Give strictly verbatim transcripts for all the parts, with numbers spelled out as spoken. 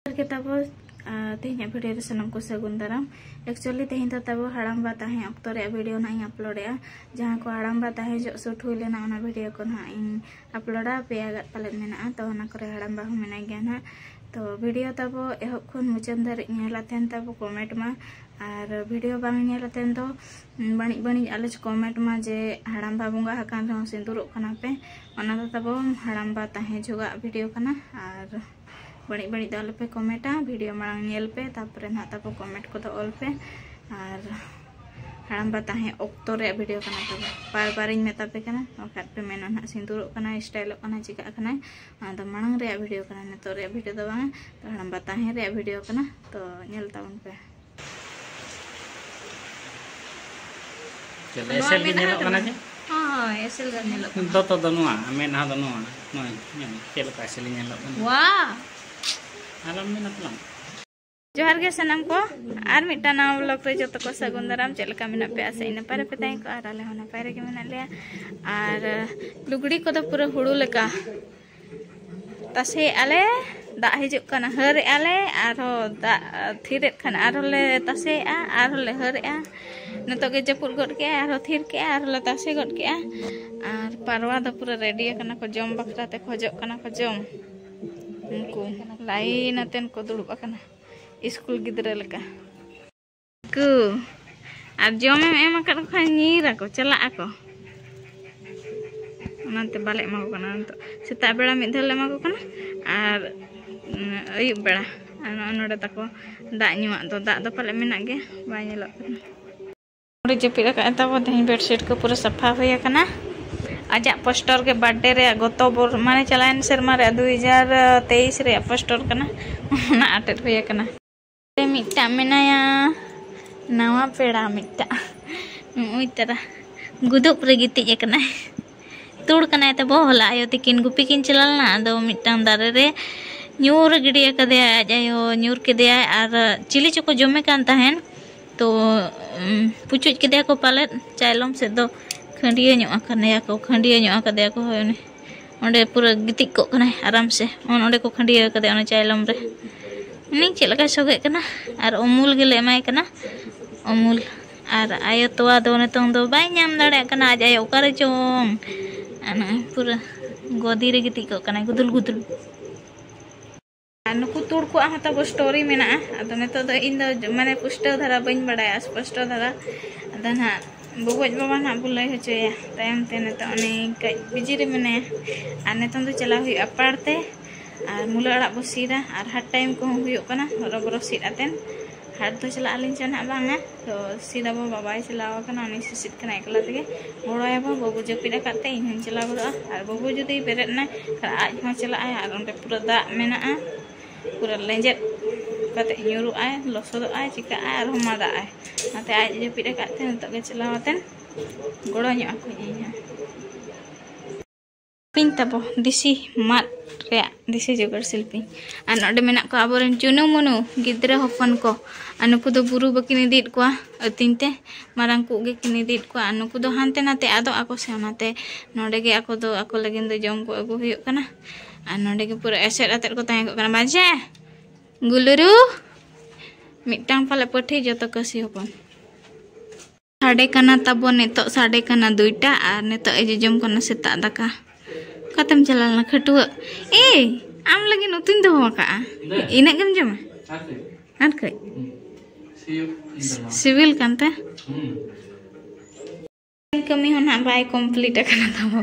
ᱡᱚᱦᱟᱨ ᱜᱮ ᱛᱟᱵᱚ, ᱟᱨ ᱛᱮᱦᱮᱧᱟᱜ ᱵᱷᱤᱰᱤᱭᱳ ᱨᱮ ᱥᱟᱱᱟᱢ ᱠᱚ ᱥᱟᱹᱜᱩᱱ ᱫᱟᱨᱟᱢ᱾ ᱮᱠᱪᱩᱭᱮᱞᱤ ᱛᱮᱦᱮᱧ ᱫᱚ ᱛᱟᱵᱚ ᱦᱟᱲᱟᱢᱵᱟ ᱛᱟᱦᱮᱸ ᱚᱠᱛᱚ ᱨᱮᱭᱟᱜ ᱵᱷᱤᱰᱤᱭᱳ ᱱᱟᱦᱟᱜ ᱤᱧ ᱟᱯᱞᱳᱰᱮᱜᱼᱟ᱾ ᱡᱟᱦᱟᱸ ᱠᱚ ᱦᱟᱲᱟᱢᱵᱟ ᱛᱟᱦᱮᱸ ᱡᱚᱜ ᱥᱩᱴ ᱦᱩᱭ ᱞᱮᱱᱟ, ᱚᱱᱟ ᱵᱷᱤᱰᱤᱭᱳ ᱠᱚ ᱱᱟᱦᱟᱜ ᱤᱧ ᱟᱯᱞᱳᱰᱟ, ᱯᱮᱭᱟ ᱜᱟᱱ ᱯᱟᱞᱮᱫ ᱢᱮᱱᱟᱜᱼᱟ᱾ ᱛᱚ ᱚᱱᱟ ᱠᱚᱨᱮ ᱦᱟᱲᱟᱢᱵᱟ ᱦᱚᱸ ᱢᱮᱱᱟᱭ ᱜᱮᱭᱟ ᱱᱟᱦᱟᱜ᱾ ᱛᱚ ᱵᱷᱤᱰᱤᱭᱳ ᱛᱟᱵᱚ ᱮᱦᱚᱵ ᱠᱷᱚᱱ ᱢᱩᱪᱟᱹᱫ ᱫᱷᱟᱹᱨᱤᱡ ᱧᱮᱞ ᱟᱛᱮᱱ ᱛᱟᱵᱚ ᱠᱚᱢᱮᱱᱴ ᱢᱟ, ᱟᱨ ᱵᱷᱤᱰᱤᱭᱳ ᱵᱟᱝ ᱧᱮᱞ ᱟᱛᱮᱱ ᱫᱚ ᱵᱟᱹᱲᱤᱡ ᱵᱟᱹᱲᱤᱡ ᱟᱞᱚᱪ ᱠᱚᱢᱮᱱᱴ ᱢᱟ ᱡᱮ ᱦᱟᱲᱟᱢᱵᱟ ᱵᱚᱸᱜᱟ ᱟᱠᱟᱱ ᱨᱮᱦᱚᱸ ᱥᱤᱸᱫᱩᱨᱚᱜ ᱠᱟᱱᱟ ᱯᱮ᱾ ᱚᱱᱟ ᱫᱚ ᱛᱟᱵᱚ ᱦᱟᱲᱟᱢᱵᱟ ᱛᱟᱦᱮᱸ ᱡᱚᱜᱟᱜ ᱵᱷᱤᱰᱤᱭᱳ ᱠᱟᱱᱟ, ᱟᱨ ᱵᱟᱹᱲᱤᱡ ᱵᱟᱹᱲᱤᱡ ᱫᱚ ᱟᱞᱚᱯᱮ ᱠᱚᱢᱮᱱᱴᱟ, ᱵᱷᱤᱰᱤᱭᱳ ᱢᱟᱲᱟᱝ ᱧᱮᱞ ᱯᱮ, ᱛᱟᱨᱯᱚᱨᱮ ᱱᱟᱦᱟᱜ ᱛᱟᱵᱚ ᱠᱚᱢᱮᱱᱴ ᱠᱚᱫᱚ ᱚᱞ ᱯᱮ᱾ ᱟᱨ ᱦᱟᱲᱟᱢᱵᱟ ᱛᱟᱦᱮᱸ ᱚᱠᱛᱚ ᱨᱮᱭᱟᱜ ᱵᱷᱤᱰᱤᱭᱳ ᱠᱟᱱᱟ ᱛᱟᱵᱚ, ᱵᱟᱨ ᱵᱟᱨᱤᱧ ᱢᱮᱛᱟ ᱯᱮ ᱠᱟᱱᱟ, ᱵᱟᱠᱷᱟᱡ ᱯᱮ ᱢᱮᱱᱟ ᱱᱟᱦᱟᱜ ᱥᱤᱸᱫᱩᱨᱚᱜ ᱠᱟᱱᱟᱭ, ᱥᱴᱟᱭᱤᱞᱚᱜ ᱠᱟᱱᱟᱭ, ᱪᱤᱠᱟᱹᱜ ᱠᱟᱱᱟᱭ᱾ ᱚᱱᱟ ᱫᱚ ᱢᱟᱲᱟᱝ ᱨᱮᱭᱟᱜ ᱵᱷᱤᱰᱤᱭᱳ ᱠᱟᱱᱟ, ᱱᱤᱛᱚᱜ ᱨᱮᱭᱟᱜ ᱵᱷᱤᱰᱤᱭᱳ ᱫᱚ ᱵᱟᱝᱟ᱾ ᱛᱚ ᱦᱟᱲᱟᱢᱵᱟ ᱛᱟᱦᱮᱸ ᱨᱮᱭᱟᱜ ᱵᱷᱤᱰᱤᱭᱳ ᱠᱟᱱᱟ, ᱛᱚ ᱧᱮᱞ ᱛᱟᱵᱚᱱ ᱯᱮ᱾ ᱪᱮᱫ ᱱᱚᱣᱟ ᱮᱥᱮᱞ ᱜᱮ ᱢᱮᱫᱦᱟ ᱧᱮᱞᱚᱜ ᱫᱚ ᱠᱟᱱᱟ ᱵᱟᱝ? ᱡᱮ? ᱦᱳᱭ, ᱮᱥᱮᱞ ᱜᱮ ᱧᱮᱞᱚᱜ ᱠᱟᱱᱟ᱾ ᱫᱚᱛᱚ ᱫᱚ ᱱᱚᱣᱟ, ᱢᱮᱫᱦᱟ ᱫᱚ ᱱᱚᱣᱟ᱾ ᱱᱚᱜᱼᱚᱭ, ᱧᱮᱞ ᱢᱮ, ᱪᱮᱫ ᱞᱮᱠᱟ ᱮᱥᱮᱞ ᱧᱮᱞᱚᱜ ᱠᱟᱱᱟ᱾ ᱣᱟ! ᱟᱞᱚᱢ ᱢᱮᱱᱟ ᱛᱟᱞᱟᱝ᱾ ᱡᱚᱦᱟᱨ ᱜᱮ ᱥᱟᱱᱟᱢ ᱠᱚ, ᱟᱨ ᱢᱤᱫᱴᱟᱝ ᱱᱟᱣᱟ ᱵᱞᱚᱜ ᱨᱮ ᱡᱚᱛᱚ ᱠᱚ ᱥᱟᱹᱜᱩᱱ ᱫᱟᱨᱟᱢ᱾ ᱪᱮᱫ ᱞᱮᱠᱟ ᱢᱮᱱᱟᱜ ᱯᱮᱭᱟ? ᱟᱥᱟᱭᱟᱹᱧ ᱱᱟᱯᱟᱭ ᱨᱮᱯᱮ ᱛᱟᱦᱮᱸ ᱠᱚᱜᱼᱟ, ᱟᱨ ᱟᱞᱮ ᱦᱚᱸ ᱱᱟᱯᱟᱭ ᱨᱮᱜᱮ ᱢᱮᱱᱟᱜ ᱞᱮᱭᱟ᱾ ᱟᱨ ᱞᱩᱜᱽᱲᱤ ᱠᱚᱫᱚ ᱯᱩᱨᱟᱹ ᱦᱩᱲᱩ ᱞᱮᱠᱟ᱾ ᱛᱟᱥᱮᱭᱮᱫᱼᱟ ᱞᱮ, ᱫᱟᱜ ᱦᱤᱡᱩᱜ ᱠᱟᱱᱟ, ᱦᱟᱹᱨᱮᱫᱼᱟ ᱞᱮ, ᱟᱨᱦᱚᱸ ᱫᱟᱜ ᱛᱷᱤᱨᱮᱫ ᱠᱷᱟᱱ ᱟᱨᱦᱚᱸ ᱞᱮ ᱛᱟᱥᱮᱭᱮᱫᱼᱟ, ᱟᱨᱦᱚᱸ ᱞᱮ ᱦᱟᱹᱨᱮᱫᱼᱟ᱾ ᱱᱤᱛᱚᱜ ᱜᱮ ᱡᱟᱹᱯᱩᱫ ᱜᱚᱫ ᱠᱮᱜᱼᱟᱭ, ᱟᱨᱦᱚᱸ ᱛᱷᱤᱨ ᱠᱮᱜᱼᱟᱭ, ᱟᱨᱦᱚᱸ ᱞᱮ ᱛᱟᱥᱮ ᱜᱚᱫ ᱠᱮᱜᱼᱟ᱾ ᱟᱨ ᱯᱟᱨᱣᱟ ᱫᱚ ᱯᱩᱨᱟᱹ ᱨᱮᱰᱤ ᱟᱠᱟᱱᱟ ᱠᱚ, ᱡᱚᱢ ᱵᱟᱠᱷᱨᱟ ᱛᱮ ᱠᱷᱚᱡᱚᱜ ᱠᱟᱱᱟ ᱠᱚ ᱡᱚᱢ᱾ ᱩᱱᱠᱩ ᱞᱟᱭᱤᱱ ᱟᱛᱮᱱ ᱠᱚ ᱫᱩᱲᱩᱵ ᱟᱠᱟᱱᱟ, ᱤᱥᱠᱩᱞ ᱜᱤᱫᱽᱨᱟᱹ ᱞᱮᱠᱟ᱾ ᱠᱚ ᱟᱨ ᱡᱚᱢᱮᱢ ᱮᱢ ᱟᱠᱟᱫ ᱠᱚ ᱠᱷᱟᱱ ᱧᱤᱨ ᱟᱠᱚ, ᱪᱟᱞᱟᱜ ᱟᱠᱚ᱾ ᱚᱱᱟᱛᱮ ᱵᱟᱞᱮ ᱮᱢᱟ ᱠᱚ ᱠᱟᱱᱟ ᱱᱤᱛᱚᱜ᱾ ᱥᱮᱛᱟᱜ ᱵᱮᱲᱟ ᱢᱤᱫ ᱫᱷᱟᱣ ᱞᱮ ᱮᱢᱟ ᱠᱚ ᱠᱟᱱᱟ, ᱟᱨ, ᱩᱸ, ᱟᱹᱭᱩᱵ ᱵᱮᱲᱟ᱾ ᱟᱨ ᱱᱚᱜᱼᱚᱭ ᱱᱚᱰᱮ ᱛᱟᱠᱚ ᱫᱟᱜ ᱧᱩᱣᱟᱜ ᱫᱚ, ᱫᱟᱜ ᱫᱚ ᱯᱟᱞᱮ ᱢᱮᱱᱟᱜ ᱜᱮᱭᱟ, ᱵᱟᱭ ᱧᱮᱞᱚᱜ ᱠᱟᱱᱟ᱾ ᱱᱚᱰᱮ ᱡᱟᱹᱯᱤᱫ ᱟᱠᱟᱫ ᱛᱟᱵᱚ, ᱛᱮᱦᱮᱧ ᱵᱮᱰᱥᱤᱴ ᱠᱚ ᱯᱩᱨᱟᱹ ᱥᱟᱯᱷᱟ ᱦᱩᱭ ᱟᱠᱟᱱᱟ᱾ ᱟᱡᱟᱜ ᱯᱳᱥᱴᱟᱨ ᱜᱮ ᱵᱟᱨᱛᱷᱰᱮ ᱨᱮᱭᱟᱜ ᱜᱚᱛᱚ ᱵᱚᱨ-, ᱢᱟᱱᱮ ᱪᱟᱞᱟᱣᱮᱱ ᱥᱮᱨᱢᱟ ᱨᱮᱭᱟᱜ ᱫᱩ ᱦᱟᱡᱟᱨ ᱛᱮᱭᱤᱥ ᱨᱮᱭᱟᱜ ᱯᱳᱥᱴᱟᱨ ᱠᱟᱱᱟ, ᱚᱱᱟ ᱟᱴᱮᱫ ᱦᱩᱭ ᱟᱠᱟᱱᱟ᱾ ᱨᱮ ᱢᱤᱫᱴᱟᱝ ᱢᱮᱱᱟᱭᱟ, ᱱᱟᱣᱟ ᱯᱮᱲᱟ ᱢᱤᱫᱴᱟᱝ᱾ ᱱᱩᱜᱼᱩᱭ ᱛᱟᱨᱟ ᱜᱩᱫᱩᱜ ᱨᱮ ᱜᱤᱛᱤᱡ ᱟᱠᱟᱱᱟᱭ᱾ ᱛᱩᱲ ᱠᱟᱱᱟᱭ ᱛᱟᱵᱚ᱾ ᱦᱚᱞᱟ ᱟᱭᱳ ᱛᱤᱠᱤᱱ ᱜᱩᱯᱤ ᱠᱤᱱ ᱪᱟᱞᱟᱣ ᱞᱮᱱᱟ, ᱟᱫᱚ ᱢᱤᱫᱴᱟᱝ ᱫᱟᱨᱮ ᱨᱮ ᱧᱩᱨ ᱜᱤᱰᱤ ᱟᱠᱟᱫᱮᱭᱟᱭ ᱟᱡ ᱟᱭᱳ, ᱧᱩᱨ ᱠᱮᱫᱮᱭᱟᱭ᱾ ᱟᱨ ᱪᱤᱞᱤ ᱪᱚᱠᱚ ᱡᱚᱢᱮ ᱠᱟᱱ ᱛᱟᱦᱮᱸᱱ, ᱛᱚ, ᱩᱢ, ᱯᱩᱪᱩᱡ ᱠᱮᱫᱮᱭᱟ ᱠᱚ ᱯᱟᱞᱮᱫ, ᱪᱟᱭᱞᱚᱢ ᱥᱮᱫ ᱫᱚ ᱠᱷᱟᱹᱰᱭᱟᱹ ᱧᱚᱜ ᱟᱠᱟᱱᱟᱭᱟ ᱠᱚ, ᱠᱷᱟᱹᱰᱭᱟᱹ ᱧᱚᱜ ᱟᱠᱟᱫᱮᱭᱟ ᱠᱚ, ᱦᱳᱭ, ᱩᱱᱤ ᱚᱸᱰᱮ ᱯᱩᱨᱟᱹ ᱜᱤᱛᱤᱡ ᱠᱚᱜ ᱠᱟᱱᱟᱭ ᱟᱨᱟᱢ ᱥᱮ᱾ ᱚᱱ-, ᱚᱸᱰᱮ ᱠᱚ ᱠᱷᱟᱹᱰᱭᱟᱹ ᱟᱠᱟᱫᱮᱭᱟ, ᱚᱱᱟ ᱪᱟᱭᱞᱚᱢ ᱨᱮ᱾ ᱩᱱᱤ ᱪᱮᱫ ᱞᱮᱠᱟᱭ ᱥᱚᱜᱮᱜ ᱠᱟᱱᱟ᱾ ᱟᱨ ᱩᱢᱩᱞ ᱜᱮᱞᱮ ᱮᱢᱟᱭ ᱠᱟᱱᱟ, ᱩᱢᱩᱞ᱾ ᱟᱨ ᱟᱭᱳ ᱛᱚᱣᱟ ᱫᱚ ᱱᱤᱛᱚᱝ ᱫᱚ ᱵᱟᱭ ᱧᱟᱢ ᱫᱟᱲᱮᱭᱟᱜ ᱠᱟᱱᱟ, ᱟᱡ ᱟᱭᱳ ᱚᱠᱟᱨᱮ ᱪᱚᱝ᱾ ᱟᱨ ᱱᱚᱜᱼᱚᱭ ᱯᱩᱨᱟᱹ ᱜᱚᱫᱤ ᱨᱮ ᱜᱤᱛᱤᱡ ᱠᱚᱜ ᱠᱟᱱᱟᱭ, ᱜᱩᱫᱩᱞ ᱜᱩᱫᱩᱞ᱾ ᱟᱨ ᱱᱩᱠᱩ ᱛᱩᱲ ᱠᱚᱣᱟᱜ ᱦᱚᱸ ᱛᱟᱵᱚ story ᱢᱮᱱᱟᱜᱼᱟ᱾ ᱟᱫᱚ ᱱᱤᱛᱚᱜ ᱫᱚ ᱤᱧ ᱫᱚ ᱢᱟᱱᱮ ᱯᱩᱥᱴᱟᱹᱣ ᱫᱷᱟᱨᱟ ᱵᱟᱹᱧ ᱵᱟᱲᱟᱭᱟ, ᱥᱯᱚᱥᱴᱚ ᱫᱷᱟᱨᱟ᱾ ᱟᱫᱚ ᱱᱟᱦᱟᱜ ᱵᱚᱜᱚᱡ ᱵᱟᱵᱟ ᱱᱟᱦᱟᱜ ᱵᱚ ᱞᱟᱹᱭ ᱦᱚᱪᱚᱭᱟ ᱛᱟᱭᱚᱢ ᱛᱮ᱾ ᱱᱤᱛᱚᱜ ᱩᱱᱤ ᱠᱟᱹᱡ busy ᱨᱮ ᱢᱮᱱᱟᱭᱟ᱾ ᱟᱨ ᱱᱤᱛᱚᱝ ᱫᱚ ᱪᱟᱞᱟᱣ ᱦᱩᱭᱩᱜᱼᱟ ᱯᱟᱲ ᱛᱮ, ᱟᱨ ᱢᱩᱞᱟᱹ ᱟᱲᱟᱜ ᱵᱚ ᱥᱤᱫᱟ, ᱟᱨ ᱦᱟᱴ time ᱠᱚᱦᱚᱸ ᱦᱩᱭᱩᱜ ᱠᱟᱱᱟ, ᱦᱚᱨᱚᱵᱚᱨᱚ ᱥᱤᱫ ᱟᱛᱮᱱ᱾ ᱦᱟᱴ ᱫᱚ ᱪᱟᱞᱟᱜ ᱟᱹᱞᱤᱧ ᱪᱚ ᱱᱟᱦᱟᱜ ᱵᱟᱝᱟ, ᱛᱚ ᱥᱤᱫ ᱟᱵᱚ, ᱵᱟᱵᱟᱭ ᱪᱟᱞᱟᱣ ᱟᱠᱟᱱᱟ, ᱩᱱᱤ ᱥᱤᱥᱤᱫ ᱠᱟᱱᱟ ᱮᱠᱞᱟ ᱛᱮᱜᱮ᱾ ᱜᱚᱲᱚᱭᱟᱵᱚ, ᱵᱟᱹᱵᱩ ᱡᱟᱹᱯᱤᱫ ᱟᱠᱟᱫ ᱛᱮ ᱤᱧ ᱦᱚᱸᱧ ᱪᱟᱞᱟᱣ ᱜᱚᱫᱚᱜᱼᱟ᱾ ᱟᱨ ᱵᱟᱹᱵᱩ ᱡᱩᱫᱤ ᱵᱮᱨᱮᱫ ᱮᱱᱟᱭ, ᱠᱷᱟᱱ ᱟᱡ ᱦᱚᱸ ᱪᱟᱞᱟᱜ ᱟᱭ, ᱟᱨ ᱚᱸᱰᱮ ᱯᱩᱨᱟᱹ ᱫᱟᱜ ᱢᱮᱱᱟᱜᱼᱟ, ᱯᱩᱨᱟᱹ ᱞᱮᱸᱡᱮᱫ ᱠᱟᱛᱮ ᱧᱩᱨᱩᱜ ᱟᱭ, ᱞᱚᱥᱚᱫᱚᱜ ᱟᱭ, ᱪᱤᱠᱟᱹᱜ ᱟᱭ, ᱟᱨᱦᱚᱸ ᱢᱟᱫᱟᱜ ᱟᱭ᱾ ᱚᱱᱟᱛᱮ ᱟᱡ ᱡᱟᱹᱯᱤᱫ ᱟᱠᱟᱫ ᱛᱮ ᱱᱤᱛᱚᱜ ᱜᱮ ᱪᱟᱞᱟᱣ ᱟᱛᱮᱱ ᱜᱚᱲᱚ ᱧᱚᱜ ᱟᱠᱚᱧ ᱤᱧ ᱦᱚᱸ᱾ ᱥᱤᱞᱯᱤᱧ ᱛᱟᱵᱚ, ᱫᱮᱥᱤ ᱢᱟᱫ ᱨᱮᱭᱟᱜ ᱫᱮᱥᱤ ᱡᱳᱜᱟᱲ ᱥᱤᱞᱯᱤᱧ᱾ ᱟᱨ ᱱᱚᱰᱮ ᱢᱮᱱᱟᱜ ᱠᱚᱣᱟ ᱟᱵᱚᱨᱮᱱ ᱪᱩᱱᱩ ᱢᱩᱱᱩ ᱜᱤᱫᱽᱨᱟᱹ ᱦᱚᱯᱚᱱ ᱠᱚ᱾ ᱟᱨ ᱱᱩᱠᱩ ᱫᱚ ᱵᱩᱨᱩ ᱵᱟᱹᱠᱤᱱ ᱤᱫᱤᱭᱮᱫ ᱠᱚᱣᱟ ᱟᱹᱛᱤᱧ ᱛᱮ, ᱢᱟᱨᱟᱝ ᱠᱚ ᱜᱮᱠᱤᱱ ᱤᱫᱤᱭᱮᱫ ᱠᱚᱣᱟ᱾ ᱟᱨ ᱱᱩᱠᱩ ᱫᱚ ᱦᱟᱱᱛᱮ ᱱᱟᱛᱮ ᱟᱫᱚᱜ ᱟᱠᱚ ᱥᱮ, ᱚᱱᱟᱛᱮ ᱱᱚᱰᱮ ᱜᱮ ᱟᱠᱚ ᱫᱚ ᱟᱠᱚ ᱞᱟᱹᱜᱤᱫ ᱫᱚ ᱡᱚᱢ ᱠᱚ ᱟᱹᱜᱩ ᱦᱩᱭᱩᱜ ᱠᱟᱱᱟ᱾ ᱟᱨ ᱱᱚᱰᱮ ᱜᱮ ᱯᱩᱨᱟᱹ ᱮᱥᱮᱫ ᱟᱛᱮᱫ ᱠᱚ ᱛᱟᱦᱮᱸ ᱠᱚᱜ ᱠᱟᱱᱟ᱾ ᱵᱟᱡᱮ ᱜᱩᱞᱩᱨᱩ ᱢᱤᱫᱴᱟᱝ ᱯᱟᱞᱮ ᱯᱟᱹᱴᱷᱤ ᱡᱚᱛᱚ ᱠᱟᱹᱥᱤ ᱦᱚᱯᱚᱱ᱾ ᱥᱟᱰᱮ ᱠᱟᱱᱟ ᱛᱟᱵᱚ ᱱᱤᱛᱚᱜ, ᱥᱟᱰᱮ ᱠᱟᱱᱟ ᱫᱩᱭᱴᱟ, ᱟᱨ ᱱᱤᱛᱚᱜ ᱮ ᱡᱚᱡᱚᱢ ᱠᱟᱱᱟ ᱥᱮᱛᱟᱜ ᱫᱟᱠᱟ᱾ ᱚᱠᱟᱛᱮᱢ ᱪᱟᱞᱟᱣ ᱞᱮᱱᱟ ᱠᱷᱟᱹᱴᱩᱣᱟᱹ? ᱮᱭ, ᱟᱢ ᱞᱟᱹᱜᱤᱫ ᱩᱛᱩᱧ ᱫᱚᱦᱚ ᱟᱠᱟᱫᱼᱟ᱾ ᱤᱱᱟᱹᱜ ᱜᱮᱢ ᱡᱚᱢᱟ? ᱟᱨ ᱠᱟᱹᱡ? ᱥᱤᱵᱤᱞ ᱠᱟᱱᱛᱮ? ᱠᱟᱹᱢᱤ ᱦᱚᱸ ᱱᱟᱦᱟᱜ ᱵᱟᱭ complete ᱟᱠᱟᱱᱟ ᱛᱟᱵᱚ,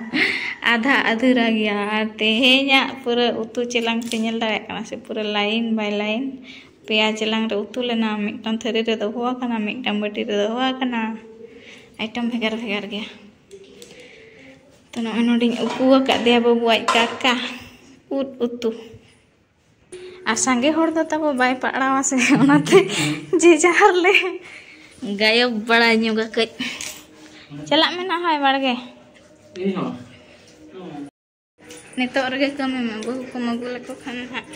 ᱟᱫᱷᱟ ᱟᱫᱷᱩᱨᱟ ᱜᱮᱭᱟ᱾ ᱟᱨ ᱛᱮᱦᱮᱧᱟᱜ ᱯᱩᱨᱟᱹ ᱩᱛᱩ ᱪᱮᱞᱟᱝ ᱯᱮ ᱧᱮᱞ ᱫᱟᱲᱮᱭᱟᱜ ᱠᱟᱱᱟ ᱥᱮ, ᱯᱩᱨᱟᱹ line by line ᱯᱮᱭᱟ ᱪᱮᱞᱟᱝ ᱨᱮ ᱩᱛᱩ ᱞᱮᱱᱟ᱾ ᱢᱤᱫᱴᱟᱝ ᱛᱷᱟᱹᱨᱤ ᱨᱮ ᱫᱚᱦᱚ ᱟᱠᱟᱱᱟ, ᱢᱤᱫᱴᱟᱝ ᱵᱟᱹᱴᱤ ᱨᱮ ᱫᱚᱦᱚ ᱟᱠᱟᱱᱟ, item ᱵᱷᱮᱜᱟᱨ ᱵᱷᱮᱜᱟᱨ ᱜᱮᱭᱟ᱾ ᱛᱚ ᱱᱚᱜᱼᱚᱭ ᱱᱚᱰᱮᱧ ᱩᱠᱩ ᱟᱠᱟᱫᱮᱭᱟ ᱵᱟᱹᱵᱩ ᱟᱡ ᱠᱟᱠᱟ ᱩᱫ ᱩᱛᱩ᱾ ᱟᱨ ᱥᱟᱸᱜᱮ ᱦᱚᱲ ᱫᱚ ᱛᱟᱵᱚ ᱵᱟᱭ ᱯᱟᱲᱟᱣᱟ ᱥᱮ, ᱚᱱᱟᱛᱮ ᱡᱮ ᱡᱟᱦᱟᱨ ᱞᱮ ᱜᱟᱭᱚᱵ ᱵᱟᱲᱟ ᱧᱚᱜᱟ ᱠᱟᱹᱡ᱾ ᱪᱟᱞᱟᱜ ᱢᱮ ᱱᱟᱦᱟᱜ ᱦᱳᱭ ᱵᱟᱲᱜᱮ᱾ ᱱᱤᱛᱚᱜ ᱨᱮᱜᱮ ᱠᱟᱹᱢᱤ ᱢᱮ, ᱵᱟᱹᱦᱩ ᱠᱚᱢ ᱟᱹᱜᱩ ᱞᱮᱠᱚ ᱠᱷᱟᱱ ᱱᱟᱦᱟᱜ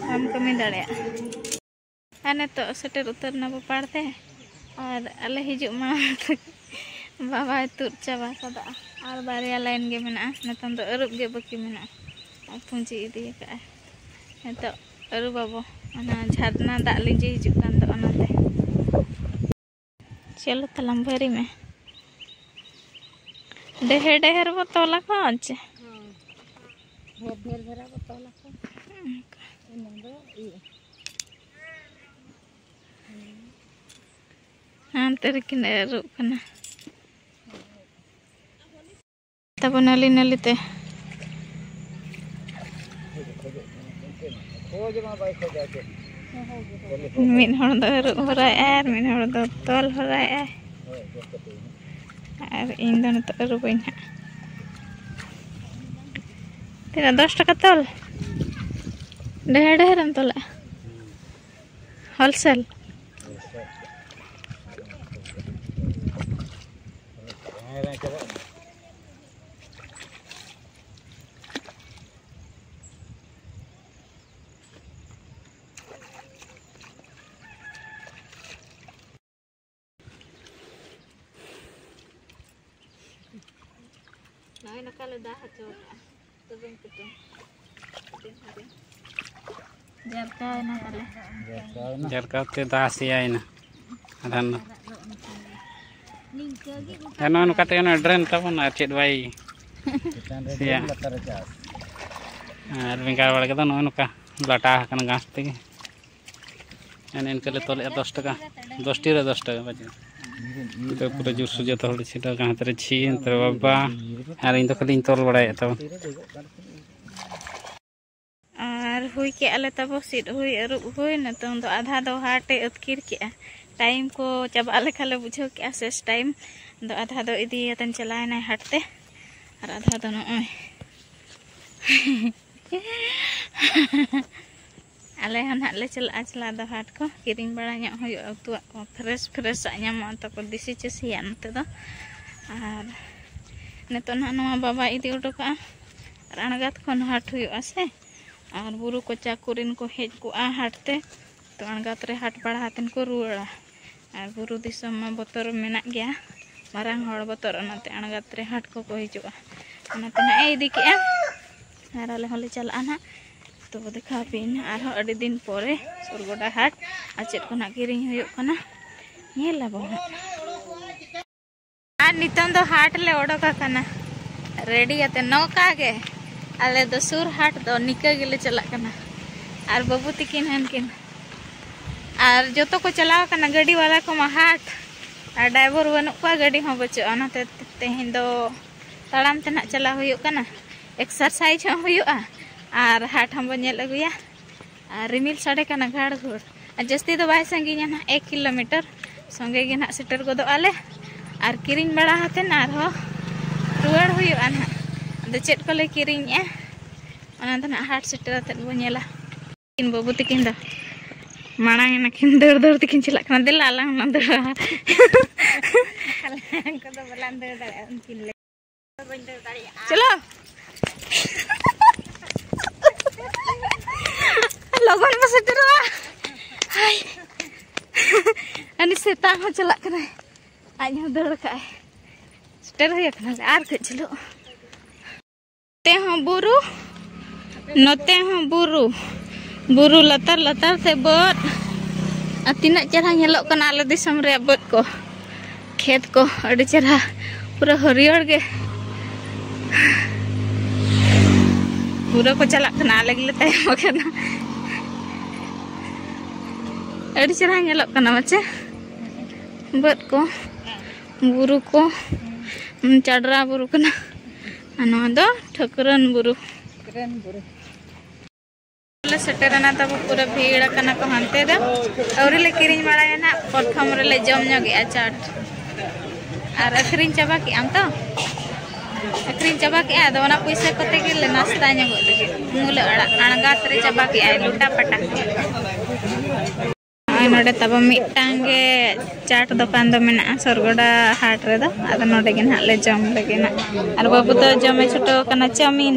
ᱵᱟᱢ ᱠᱟᱹᱢᱤ ᱫᱟᱲᱮᱭᱟᱜᱼᱟ᱾ ᱟᱨ ᱱᱤᱛᱚᱜ ᱥᱮᱴᱮᱨ ᱩᱛᱟᱹᱨ ᱱᱟᱵᱚ ᱯᱟᱲ ᱛᱮ, ᱟᱨ ᱟᱞᱮ ᱦᱤᱡᱩᱜ ᱢᱟᱲᱟᱝ ᱛᱮ ᱵᱟᱵᱟᱭ ᱛᱩᱫ ᱪᱟᱵᱟ ᱠᱟᱫᱟ᱾ ᱟᱨ ᱵᱟᱨᱭᱟ line ᱜᱮ ᱢᱮᱱᱟᱜᱼᱟ, ᱱᱤᱛᱚᱝ ᱫᱚ ᱟᱹᱨᱩᱵ ᱜᱮ ᱵᱟᱹᱠᱤ ᱢᱮᱱᱟᱜᱼᱟ᱾ ᱟᱨ ᱯᱩᱸᱡᱤ ᱤᱫᱤ ᱟᱠᱟᱫᱼᱟᱭ᱾ ᱱᱤᱛᱚᱜ ᱟᱹᱨᱩ ᱵᱟᱵᱚ, ᱚᱱᱟ ᱡᱷᱟᱨᱱᱟ ᱫᱟᱜ ᱞᱤᱸᱡᱤ ᱦᱤᱡᱩᱜ ᱠᱟᱱ ᱫᱚ, ᱚᱱᱟᱛᱮ᱾ ᱪᱚᱞᱚ ᱛᱟᱞᱟᱝ ᱵᱷᱟᱹᱨᱤ ᱢᱮ᱾ ᱰᱷᱮᱨ ᱰᱷᱮᱨ ᱵᱚ ᱛᱚᱞᱟ ᱠᱚ ᱪᱮ? ᱦᱮᱸ᱾ ᱰᱷᱮᱨ ᱰᱷᱮᱨ ᱫᱷᱟᱨᱟ ᱵᱚ ᱛᱚᱞᱟ ᱠᱚ᱾ ᱚᱱᱠᱟ᱾ ᱮᱱᱟᱝ ᱫᱚ ᱤᱭᱟᱹ᱾ ᱦᱟᱱᱛᱮ ᱨᱮᱠᱤᱱ ᱟᱹᱨᱩᱵ ᱠᱟᱱᱟ᱾ ᱛᱟᱵᱚ ᱱᱟᱹᱞᱤ ᱱᱟᱹᱞᱤ ᱛᱮ᱾ ᱢᱤᱫ ᱦᱚᱲ ᱫᱚ ᱟᱹᱨᱩᱵ ᱦᱚᱨᱟᱭᱮᱫᱼᱟᱭ ᱟᱨ ᱢᱤᱫ ᱦᱚᱲ ᱫᱚ ᱛᱚᱞ ᱦᱚᱨᱟᱭᱮᱫᱼᱟᱭ᱾ ᱟᱨ ᱤᱧ ᱫᱚ ᱱᱤᱛᱚᱜ ᱟᱹᱨᱩᱵᱟᱹᱧ ᱦᱟᱸᱜ᱾ ᱛᱤᱱᱟᱹᱜ, ᱫᱚᱥ ᱴᱟᱠᱟ ᱛᱚᱞ? ᱰᱷᱮᱨ ᱰᱷᱮᱨ ᱮᱢ ᱛᱚᱞᱟ? ᱦᱳᱞᱥᱮᱞ? ᱱᱚᱜᱼᱚᱭ ᱱᱚᱝᱠᱟ ᱞᱮ ᱫᱟ ᱦᱚᱪᱚ ᱠᱟᱜᱼᱟ᱾ ᱛᱚᱵᱮ ᱠᱟᱹᱴᱤᱡ ᱦᱩᱰᱤᱧ ᱦᱩᱰᱤᱧ᱾ ᱡᱟᱨᱠᱟᱣᱮᱱᱟ ᱛᱟᱞᱮ᱾ ᱡᱟᱨᱠᱟᱣ ᱛᱮ ᱫᱟ ᱥᱮᱭᱟᱭᱮᱱᱟ᱾ ᱟᱫᱷᱟᱱ ᱫᱚ᱾ ᱱᱤᱝᱠᱟᱹ ᱜᱮ ᱜᱚᱴᱟ ᱟᱨ ᱱᱚᱜᱼᱚᱭ ᱱᱚᱝᱠᱟ ᱛᱮᱜᱮ ᱱᱚᱜᱼᱚᱭ ᱰᱨᱮᱱ ᱛᱟᱵᱚᱱ, ᱟᱨ ᱪᱮᱫ ᱵᱟᱭ ᱪᱮᱛᱟᱱ ᱨᱮ ᱥᱮᱭᱟ᱾ ᱰᱨᱮᱱ, ᱞᱟᱛᱟᱨ ᱨᱮ ᱪᱟᱥ᱾ ᱟᱨ ᱵᱮᱸᱜᱟᱲ ᱵᱟᱲᱜᱮ ᱫᱚ ᱱᱚᱜᱼᱚᱭ ᱱᱚᱝᱠᱟ ᱞᱟᱴᱟ ᱟᱠᱟᱱᱟ ᱜᱷᱟᱥ ᱛᱮᱜᱮ᱾ ᱮᱱᱮ ᱤᱱᱠᱟᱹ ᱞᱮ ᱛᱚᱞᱮᱜᱼᱟ, ᱫᱚᱥ ᱴᱟᱠᱟ, ᱫᱚᱥ ᱴᱤ ᱨᱮ ᱫᱚᱥ ᱴᱟᱠᱟ ᱵᱟᱡᱮ᱾ ᱱᱤᱛᱚᱜ ᱯᱩᱨᱟᱹ ᱡᱳᱨ ᱥᱩᱡᱟ ᱡᱚᱛᱚ ᱦᱚᱲ ᱪᱷᱤᱴᱟᱹᱣ ᱠᱟᱱᱟ, ᱦᱟᱱᱛᱮ ᱨᱮ ᱡᱷᱤ, ᱱᱚᱛᱮ ᱨᱮ ᱵᱟᱵᱟ, ᱟᱨ ᱤᱧ ᱫᱚ ᱠᱷᱟᱹᱞᱤᱧ ᱛᱚᱞ ᱵᱟᱲᱟᱭᱮᱫ ᱛᱟᱵᱚᱱ᱾ ᱟᱨ ᱦᱩᱭ ᱠᱮᱜᱼᱟ ᱞᱮ ᱛᱟᱵᱚ ᱥᱤᱫ ᱦᱩᱭ, ᱟᱹᱨᱩᱵ ᱦᱩᱭ᱾ ᱱᱤᱛᱚᱝ ᱫᱚ ᱟᱫᱷᱟ ᱫᱚ ᱦᱟᱴᱮ ᱟᱹᱛᱠᱤᱨ ᱠᱮᱜᱼᱟ᱾ ᱴᱟᱭᱤᱢ ᱠᱚ ᱪᱟᱵᱟᱜ ᱞᱮᱠᱟ ᱞᱮ ᱵᱩᱡᱷᱟᱹᱣ ᱠᱮᱜᱼᱟ, ᱥᱮᱥ ᱴᱟᱭᱤᱢ᱾ ᱟᱫᱚ ᱟᱫᱷᱟ ᱫᱚ ᱤᱫᱤᱭᱟᱛᱮᱱ ᱪᱟᱞᱟᱣᱮᱱᱟᱭ ᱦᱟᱴ ᱛᱮ, ᱟᱨ ᱟᱫᱷᱟ ᱫᱚ ᱱᱚᱜᱼᱚᱭ᱾ ᱟᱞᱮ ᱦᱚᱸ ᱱᱟᱦᱟᱜ ᱞᱮ ᱪᱟᱞᱟᱜᱼᱟ, ᱪᱟᱞᱟᱣ ᱫᱚ ᱦᱟᱴ ᱠᱚ ᱠᱤᱨᱤᱧ ᱵᱟᱲᱟ ᱧᱚᱜ ᱦᱩᱭᱩᱜᱼᱟ, ᱩᱛᱩᱣᱟᱜ ᱠᱚ ᱯᱷᱨᱮᱥ ᱯᱷᱨᱮᱥᱟᱜ ᱧᱟᱢᱚᱜᱼᱟ ᱛᱟᱠᱚ, ᱫᱮᱥᱤ ᱪᱟᱹᱥᱤᱭᱟᱜ ᱱᱚᱛᱮ ᱫᱚ᱾ ᱟᱨ ᱱᱤᱛᱚᱜ ᱱᱟᱦᱟᱜ ᱱᱚᱣᱟ ᱵᱟᱵᱟᱭ ᱤᱫᱤ ᱦᱚᱴᱚ ᱠᱟᱜᱼᱟ, ᱟᱨ ᱟᱬᱜᱟᱛ ᱠᱷᱚᱱ ᱦᱟᱴ ᱦᱩᱭᱩᱜᱼᱟ ᱥᱮ, ᱟᱨ ᱵᱩᱨᱩ ᱠᱚᱪᱟ ᱠᱚᱨᱮᱱ ᱠᱚ ᱦᱮᱡ ᱠᱚᱜᱼᱟ ᱦᱟᱴ ᱛᱮ, ᱛᱚ ᱟᱬᱜᱟᱛ ᱨᱮ ᱦᱟᱴ ᱵᱟᱲᱟ ᱠᱟᱛᱮᱱ ᱠᱚ ᱨᱩᱣᱟᱹᱲᱟ᱾ ᱟᱨ ᱵᱩᱨᱩ ᱫᱤᱥᱚᱢ ᱢᱟ ᱵᱚᱛᱚᱨ ᱢᱮᱱᱟᱜ ᱜᱮᱭᱟ, ᱢᱟᱨᱟᱝ ᱦᱚᱲ ᱵᱚᱛᱚᱨ, ᱚᱱᱟᱛᱮ ᱟᱬᱜᱟᱛ ᱨᱮ ᱦᱟᱴ ᱠᱚᱠᱚ ᱦᱤᱡᱩᱜᱼᱟ᱾ ᱚᱱᱟᱛᱮ ᱱᱟᱜ ᱮ ᱤᱫᱤ ᱠᱮᱜᱼᱟ, ᱟᱨ ᱟᱞᱮ ᱦᱚᱸᱞᱮ ᱪᱟᱞᱟᱜᱼᱟ ᱱᱟᱜ᱾ ᱛᱚᱵᱮ ᱫᱮᱠᱷᱟᱣ ᱯᱮ ᱱᱟᱦᱟᱜ ᱟᱨᱦᱚᱸ ᱟᱹᱰᱤ ᱫᱤᱱ ᱯᱚᱨᱮ ᱥᱩᱨᱜᱚᱰᱟ ᱦᱟᱴ ᱟᱨ ᱪᱮᱫ ᱠᱚ ᱱᱟᱦᱟᱜ ᱠᱤᱨᱤᱧ ᱦᱩᱭᱩᱜ ᱠᱟᱱᱟ, ᱧᱮᱞ ᱟᱵᱚᱱ ᱱᱟᱦᱟᱜ᱾ ᱟᱨ ᱱᱤᱛᱚᱝ ᱫᱚ ᱦᱟᱴ ᱞᱮ ᱚᱰᱚᱠ ᱟᱠᱟᱱᱟ ᱨᱮᱰᱤ ᱟᱛᱮ ᱱᱚᱝᱠᱟ ᱜᱮ᱾ ᱟᱞᱮ ᱫᱚ ᱥᱩᱨ ᱦᱟᱴ ᱫᱚ ᱱᱤᱠᱟᱹ ᱜᱮᱞᱮ ᱪᱟᱞᱟᱜ ᱠᱟᱱᱟ᱾ ᱟᱨ ᱵᱟᱹᱵᱩ ᱛᱤᱠᱤᱱ ᱦᱟᱱᱠᱤᱱ ᱟᱨ ᱡᱚᱛᱚ ᱠᱚ ᱪᱟᱞᱟᱣ ᱟᱠᱟᱱᱟ, ᱜᱟᱹᱰᱤ ᱵᱟᱞᱟ ᱠᱚᱢᱟ ᱦᱟᱴ, ᱟᱨ ᱰᱟᱭᱵᱚᱨ ᱵᱟᱹᱱᱩᱜ ᱠᱚᱣᱟ, ᱜᱟᱹᱰᱤ ᱦᱚᱸ ᱵᱟᱹᱪᱩᱜᱼᱟ᱾ ᱚᱱᱟᱛᱮ ᱛᱮᱦᱮᱧ ᱫᱚ ᱛᱟᱲᱟᱢ ᱛᱮ ᱱᱟᱦᱟᱜ ᱪᱟᱞᱟᱣ ᱦᱩᱭᱩᱜ ᱠᱟᱱᱟ, ᱮᱠᱥᱟᱨᱥᱟᱭᱤᱡᱽ ᱦᱚᱸ ᱦᱩᱭᱩᱜᱼᱟ ᱟᱨ ᱦᱟᱴ ᱦᱚᱸᱵᱚᱱ ᱧᱮᱞ ᱟᱹᱜᱩᱭᱟ᱾ ᱟᱨ ᱨᱤᱢᱤᱞ ᱥᱟᱰᱮ ᱠᱟᱱᱟ ᱜᱷᱟᱲ ᱜᱷᱩᱲ, ᱟᱨ ᱡᱟᱹᱥᱛᱤ ᱫᱚ ᱵᱟᱭ ᱥᱟᱺᱜᱤᱧᱟ ᱱᱟᱦᱟᱜ, ᱮᱠ ᱠᱤᱞᱳᱢᱤᱴᱟᱨ᱾ ᱥᱚᱸᱜᱮ ᱜᱮ ᱱᱟᱦᱟᱜ ᱥᱮᱴᱮᱨ ᱜᱚᱫᱚᱜ ᱟᱞᱮ ᱟᱨ ᱠᱤᱨᱤᱧ ᱵᱟᱲᱟ ᱠᱟᱛᱮᱫ ᱟᱨᱦᱚᱸ ᱨᱩᱣᱟᱹᱲ ᱦᱩᱭᱩᱜᱼᱟ ᱱᱟᱦᱟᱜ᱾ ᱟᱫᱚ ᱪᱮᱫ ᱠᱚᱞᱮ ᱠᱤᱨᱤᱧᱮᱜᱼᱟ, ᱚᱱᱟ ᱫᱚ ᱱᱟᱦᱟᱜ ᱦᱟᱴ ᱥᱮᱴᱮᱨ ᱠᱟᱛᱮᱫ ᱵᱚᱱ ᱧᱮᱞᱟ᱾ ᱩᱱᱠᱤᱱ ᱵᱟᱹᱵᱩ ᱛᱤᱠᱤᱱ ᱫᱚ ᱢᱟᱲᱟᱝ ᱮᱱᱟᱠᱤᱱ, ᱫᱟᱹᱲ ᱫᱟᱹᱲ ᱛᱮᱠᱤᱱ ᱪᱟᱞᱟᱜ ᱠᱟᱱᱟ᱾ ᱫᱮᱞᱟ ᱟᱞᱟᱝ ᱦᱚᱸᱞᱟᱝ ᱫᱟᱹᱲᱟ᱾ ᱟᱞᱟᱝ ᱠᱚᱫᱚ ᱵᱟᱞᱟᱝ ᱫᱟᱹᱲ ᱫᱟᱲᱮᱭᱟᱜᱼᱟ ᱩᱱᱠᱤᱱ ᱞᱮᱠᱟ᱾ ᱵᱟᱹᱧ ᱫᱟᱹᱲ ᱫᱟᱲᱮᱭᱟᱜᱼᱟ᱾ ᱪᱚᱞᱚ᱾ ᱞᱚᱜᱚᱱ ᱵᱚ ᱥᱮᱴᱮᱨᱚᱜᱼᱟ᱾ ᱦᱟᱭ᱾ ᱩᱱᱤ ᱥᱮᱛᱟ ᱦᱚᱸ ᱪᱟᱞᱟᱜ ᱠᱟᱱᱟᱭ᱾ ᱟᱡ ᱦᱚᱸ ᱫᱟᱹᱲ ᱠᱟᱜᱼᱟᱭ᱾ ᱥᱮᱴᱮᱨ ᱦᱩᱭ ᱟᱠᱟᱱᱟᱞᱮ ᱟᱨ ᱠᱟᱹᱡ ᱡᱷᱟᱹᱞᱚᱜ᱾ ᱱᱚᱛᱮ ᱦᱚᱸ ᱵᱩᱨᱩ, ᱱᱚᱛᱮ ᱦᱚᱸ ᱵᱩᱨᱩ, ᱵᱩᱨᱩ ᱞᱟᱛᱟᱨ ᱞᱟᱛᱟᱨ ᱛᱮ ᱵᱟᱹᱫᱽ᱾ ᱟᱨ ᱛᱤᱱᱟᱹᱜ ᱪᱮᱦᱨᱟ ᱧᱮᱞᱚᱜ ᱠᱟᱱᱟ ᱟᱞᱮ ᱫᱤᱥᱚᱢ ᱨᱮᱭᱟᱜ ᱵᱟᱹᱫᱽ ᱠᱚ, ᱠᱷᱮᱛ ᱠᱚ, ᱟᱹᱰᱤ ᱪᱮᱦᱨᱟ, ᱯᱩᱨᱟᱹ ᱦᱟᱹᱨᱭᱟᱹᱲ ᱜᱮ᱾ ᱯᱩᱨᱟᱹ ᱠᱚ ᱪᱟᱞᱟᱜ ᱠᱟᱱᱟ, ᱟᱞᱮ ᱜᱮᱞᱮ ᱛᱟᱭᱚᱢ ᱟᱠᱟᱱᱟ᱾ ᱟᱹᱰᱤ ᱪᱮᱦᱨᱟ ᱧᱮᱞᱚᱜ ᱠᱟᱱᱟ ᱢᱟᱪᱮ ᱵᱟᱹᱫᱽ ᱠᱚ, ᱵᱩᱨᱩ ᱠᱚ, ᱪᱟᱰᱨᱟ ᱵᱩᱨᱩ ᱠᱟᱱᱟ᱾ ᱟᱨ ᱱᱚᱣᱟ ᱫᱚ ᱴᱷᱟᱹᱠᱨᱟᱹᱱ ᱵᱩᱨᱩ᱾ ᱞᱮ ᱥᱮᱴᱮᱨᱮᱱᱟ ᱛᱟᱵᱚ, ᱯᱩᱨᱟᱹ ᱵᱷᱤᱲ ᱟᱠᱟᱱᱟ ᱠᱚ ᱦᱟᱱᱛᱮ ᱫᱚ᱾ ᱟᱹᱣᱨᱤ ᱞᱮ ᱠᱤᱨᱤᱧ ᱵᱟᱲᱟᱭᱟ ᱱᱟᱜ, ᱯᱨᱚᱛᱷᱚᱢ ᱨᱮᱞᱮ ᱡᱚᱢ ᱧᱚᱜᱮᱜᱼᱟ ᱪᱟᱴ᱾ ᱟᱨ ᱟᱹᱠᱷᱨᱤᱧ ᱪᱟᱵᱟ ᱠᱮᱜᱼᱟᱢ ᱛᱚ? ᱟᱹᱠᱷᱨᱤᱧ ᱪᱟᱵᱟ ᱠᱮᱜᱼᱟ, ᱟᱫᱚ ᱚᱱᱟ ᱯᱩᱭᱥᱟᱹ ᱠᱚᱛᱮ ᱜᱮᱞᱮ ᱱᱟᱥᱛᱟ ᱧᱚᱜᱚᱜ ᱞᱟᱹᱜᱤᱫ᱾ ᱢᱩᱞᱟᱹ ᱟᱲᱟᱜ ᱟᱬᱜᱟᱛ ᱨᱮ ᱪᱟᱵᱟ ᱠᱮᱜᱼᱟᱭ ᱞᱩᱴᱟ ᱯᱟᱴᱟ᱾ ᱱᱚᱜᱼᱚᱭ ᱱᱚᱰᱮ ᱛᱟᱵᱚ ᱢᱤᱫᱴᱟᱝ ᱜᱮ ᱪᱟᱴ ᱫᱚᱠᱟᱱ ᱫᱚ ᱢᱮᱱᱟᱜᱼᱟ ᱥᱚᱨᱜᱚᱰᱟ ᱦᱟᱴ ᱨᱮᱫᱚ᱾ ᱟᱫᱚ ᱱᱚᱰᱮ ᱜᱮ ᱱᱟᱦᱟᱜ ᱞᱮ ᱡᱚᱢ ᱞᱟᱹᱜᱤᱫ ᱱᱟᱜ᱾ ᱟᱨ ᱵᱟᱹᱵᱩ ᱫᱚ ᱡᱚᱢᱮ ᱪᱷᱩᱴᱟᱹᱣ ᱟᱠᱟᱱᱟ ᱪᱟᱣᱢᱤᱱ᱾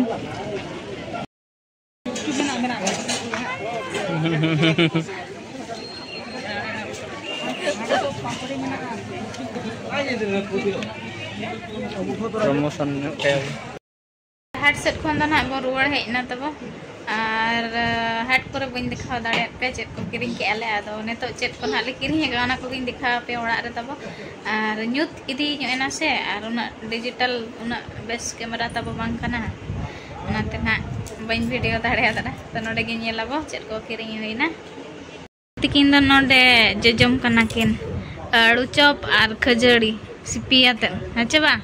ᱯᱨᱚᱢᱳᱥᱚᱱ ᱧᱚᱜ ᱠᱟᱭᱟ ᱵᱚᱱ᱾ ᱦᱟᱴ ᱥᱮᱫ ᱠᱷᱚᱱ ᱫᱚ ᱱᱟᱦᱟᱜ ᱵᱚᱱ ᱨᱩᱣᱟᱹᱲ ᱦᱮᱡ ᱮᱱᱟ ᱛᱟᱵᱚ᱾ ᱟᱨ ᱦᱟᱴ ᱠᱚᱨᱮ ᱵᱟᱹᱧ ᱫᱮᱠᱷᱟᱣ ᱫᱟᱲᱮᱭᱟᱫ ᱯᱮᱭᱟ ᱪᱮᱫ ᱠᱚ ᱠᱤᱨᱤᱧ ᱠᱮᱜᱼᱟ ᱞᱮ᱾ ᱟᱫᱚ ᱱᱤᱛᱚᱜ ᱪᱮᱫ ᱠᱚ ᱱᱟᱦᱟᱜ ᱞᱮ ᱠᱤᱨᱤᱧ ᱟᱠᱟᱫᱼᱟ, ᱚᱱᱟ ᱠᱚᱜᱮᱧ ᱫᱮᱠᱷᱟᱣ ᱟᱯᱮᱭᱟ ᱚᱲᱟᱜ ᱨᱮ ᱛᱟᱵᱚ᱾ ᱟᱨ ᱧᱩᱛ ᱤᱫᱤ ᱧᱚᱜ ᱮᱱᱟ ᱥᱮ, ᱟᱨ ᱩᱱᱟᱹᱜ ᱰᱤᱡᱤᱴᱟᱞ, ᱩᱱᱟᱹᱜ ᱵᱮᱥ ᱠᱮᱢᱮᱨᱟ ᱛᱟᱵᱚ ᱵᱟᱝ ᱠᱟᱱᱟ, ᱚᱱᱟᱛᱮ ᱱᱟᱦᱟᱜ ᱵᱟᱹᱧ ᱵᱷᱤᱰᱤᱭᱳ ᱫᱟᱲᱮᱭᱟᱫᱟ᱾ ᱛᱚ ᱱᱚᱰᱮ ᱜᱮ ᱧᱮᱞ ᱟᱵᱚ ᱪᱮᱫ ᱠᱚ ᱠᱤᱨᱤᱧ ᱦᱩᱭᱱᱟ᱾ ᱛᱤᱠᱤᱱ ᱫᱚ ᱱᱚᱰᱮ ᱡᱚᱡᱚᱢ ᱠᱟᱱᱟ ᱠᱤᱱ ᱟᱹᱲᱩ ᱪᱚᱯ ᱟᱨ ᱠᱷᱟᱹᱡᱟᱹᱲᱤ ᱥᱤᱯᱤ ᱟᱛᱮ, ᱦᱮᱸ ᱪᱮ ᱵᱟᱝ?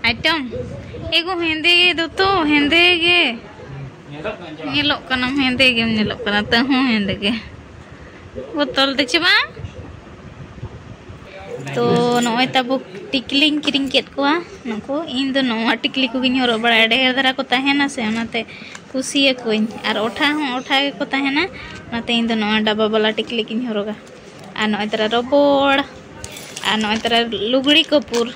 ᱟᱭᱴᱮᱢ ᱮᱜᱳ ᱦᱮᱸᱫᱮ ᱜᱮ ᱫᱚᱛᱚ, ᱦᱮᱸᱫᱮ ᱜᱮ ᱧᱮᱞᱚᱜ ᱠᱟᱱᱟᱢ, ᱦᱮᱸᱫᱮ ᱜᱮᱢ ᱧᱮᱞᱚᱜ ᱠᱟᱱᱟ, ᱛᱟᱹᱦᱩᱸ ᱦᱮᱸᱫᱮ ᱜᱮ᱾ ᱵᱚᱛᱚᱞ ᱫᱚ ᱪᱮ ᱵᱟᱝ? ᱛᱚ ᱱᱚᱜᱼᱚᱭ ᱛᱟᱵᱚ ᱴᱤᱠᱞᱤᱧ ᱠᱤᱨᱤᱧ ᱠᱮᱫ ᱠᱚᱣᱟ ᱱᱩᱠᱩ᱾ ᱤᱧ ᱫᱚ ᱱᱚᱣᱟ ᱴᱤᱠᱞᱤ ᱠᱚᱜᱮᱧ ᱦᱚᱨᱚᱜ ᱵᱟᱲᱟᱭᱟ, ᱰᱷᱮᱨ ᱫᱷᱟᱨᱟ ᱠᱚ ᱛᱟᱦᱮᱱᱟ ᱥᱮ, ᱚᱱᱟᱛᱮ ᱠᱩᱥᱤᱭᱟᱠᱚᱣᱟᱹᱧ᱾ ᱟᱨ ᱚᱴᱷᱟ ᱦᱚᱸ ᱚᱴᱷᱟ ᱜᱮᱠᱚ ᱛᱟᱦᱮᱱᱟ, ᱚᱱᱟᱛᱮ ᱤᱧ ᱫᱚ ᱱᱚᱣᱟ ᱰᱟᱵᱟ ᱵᱟᱞᱟ ᱴᱤᱠᱞᱤ ᱜᱤᱧ ᱦᱚᱨᱚᱜᱟ᱾ ᱟᱨ ᱱᱚᱜᱼᱚᱭ ᱛᱟᱨᱟ ᱨᱚᱵᱚᱲ, ᱟᱨ ᱱᱚᱜᱼᱚᱭ ᱛᱟᱨᱟ ᱞᱩᱜᱽᱲᱤ ᱠᱟᱹᱯᱩᱨ᱾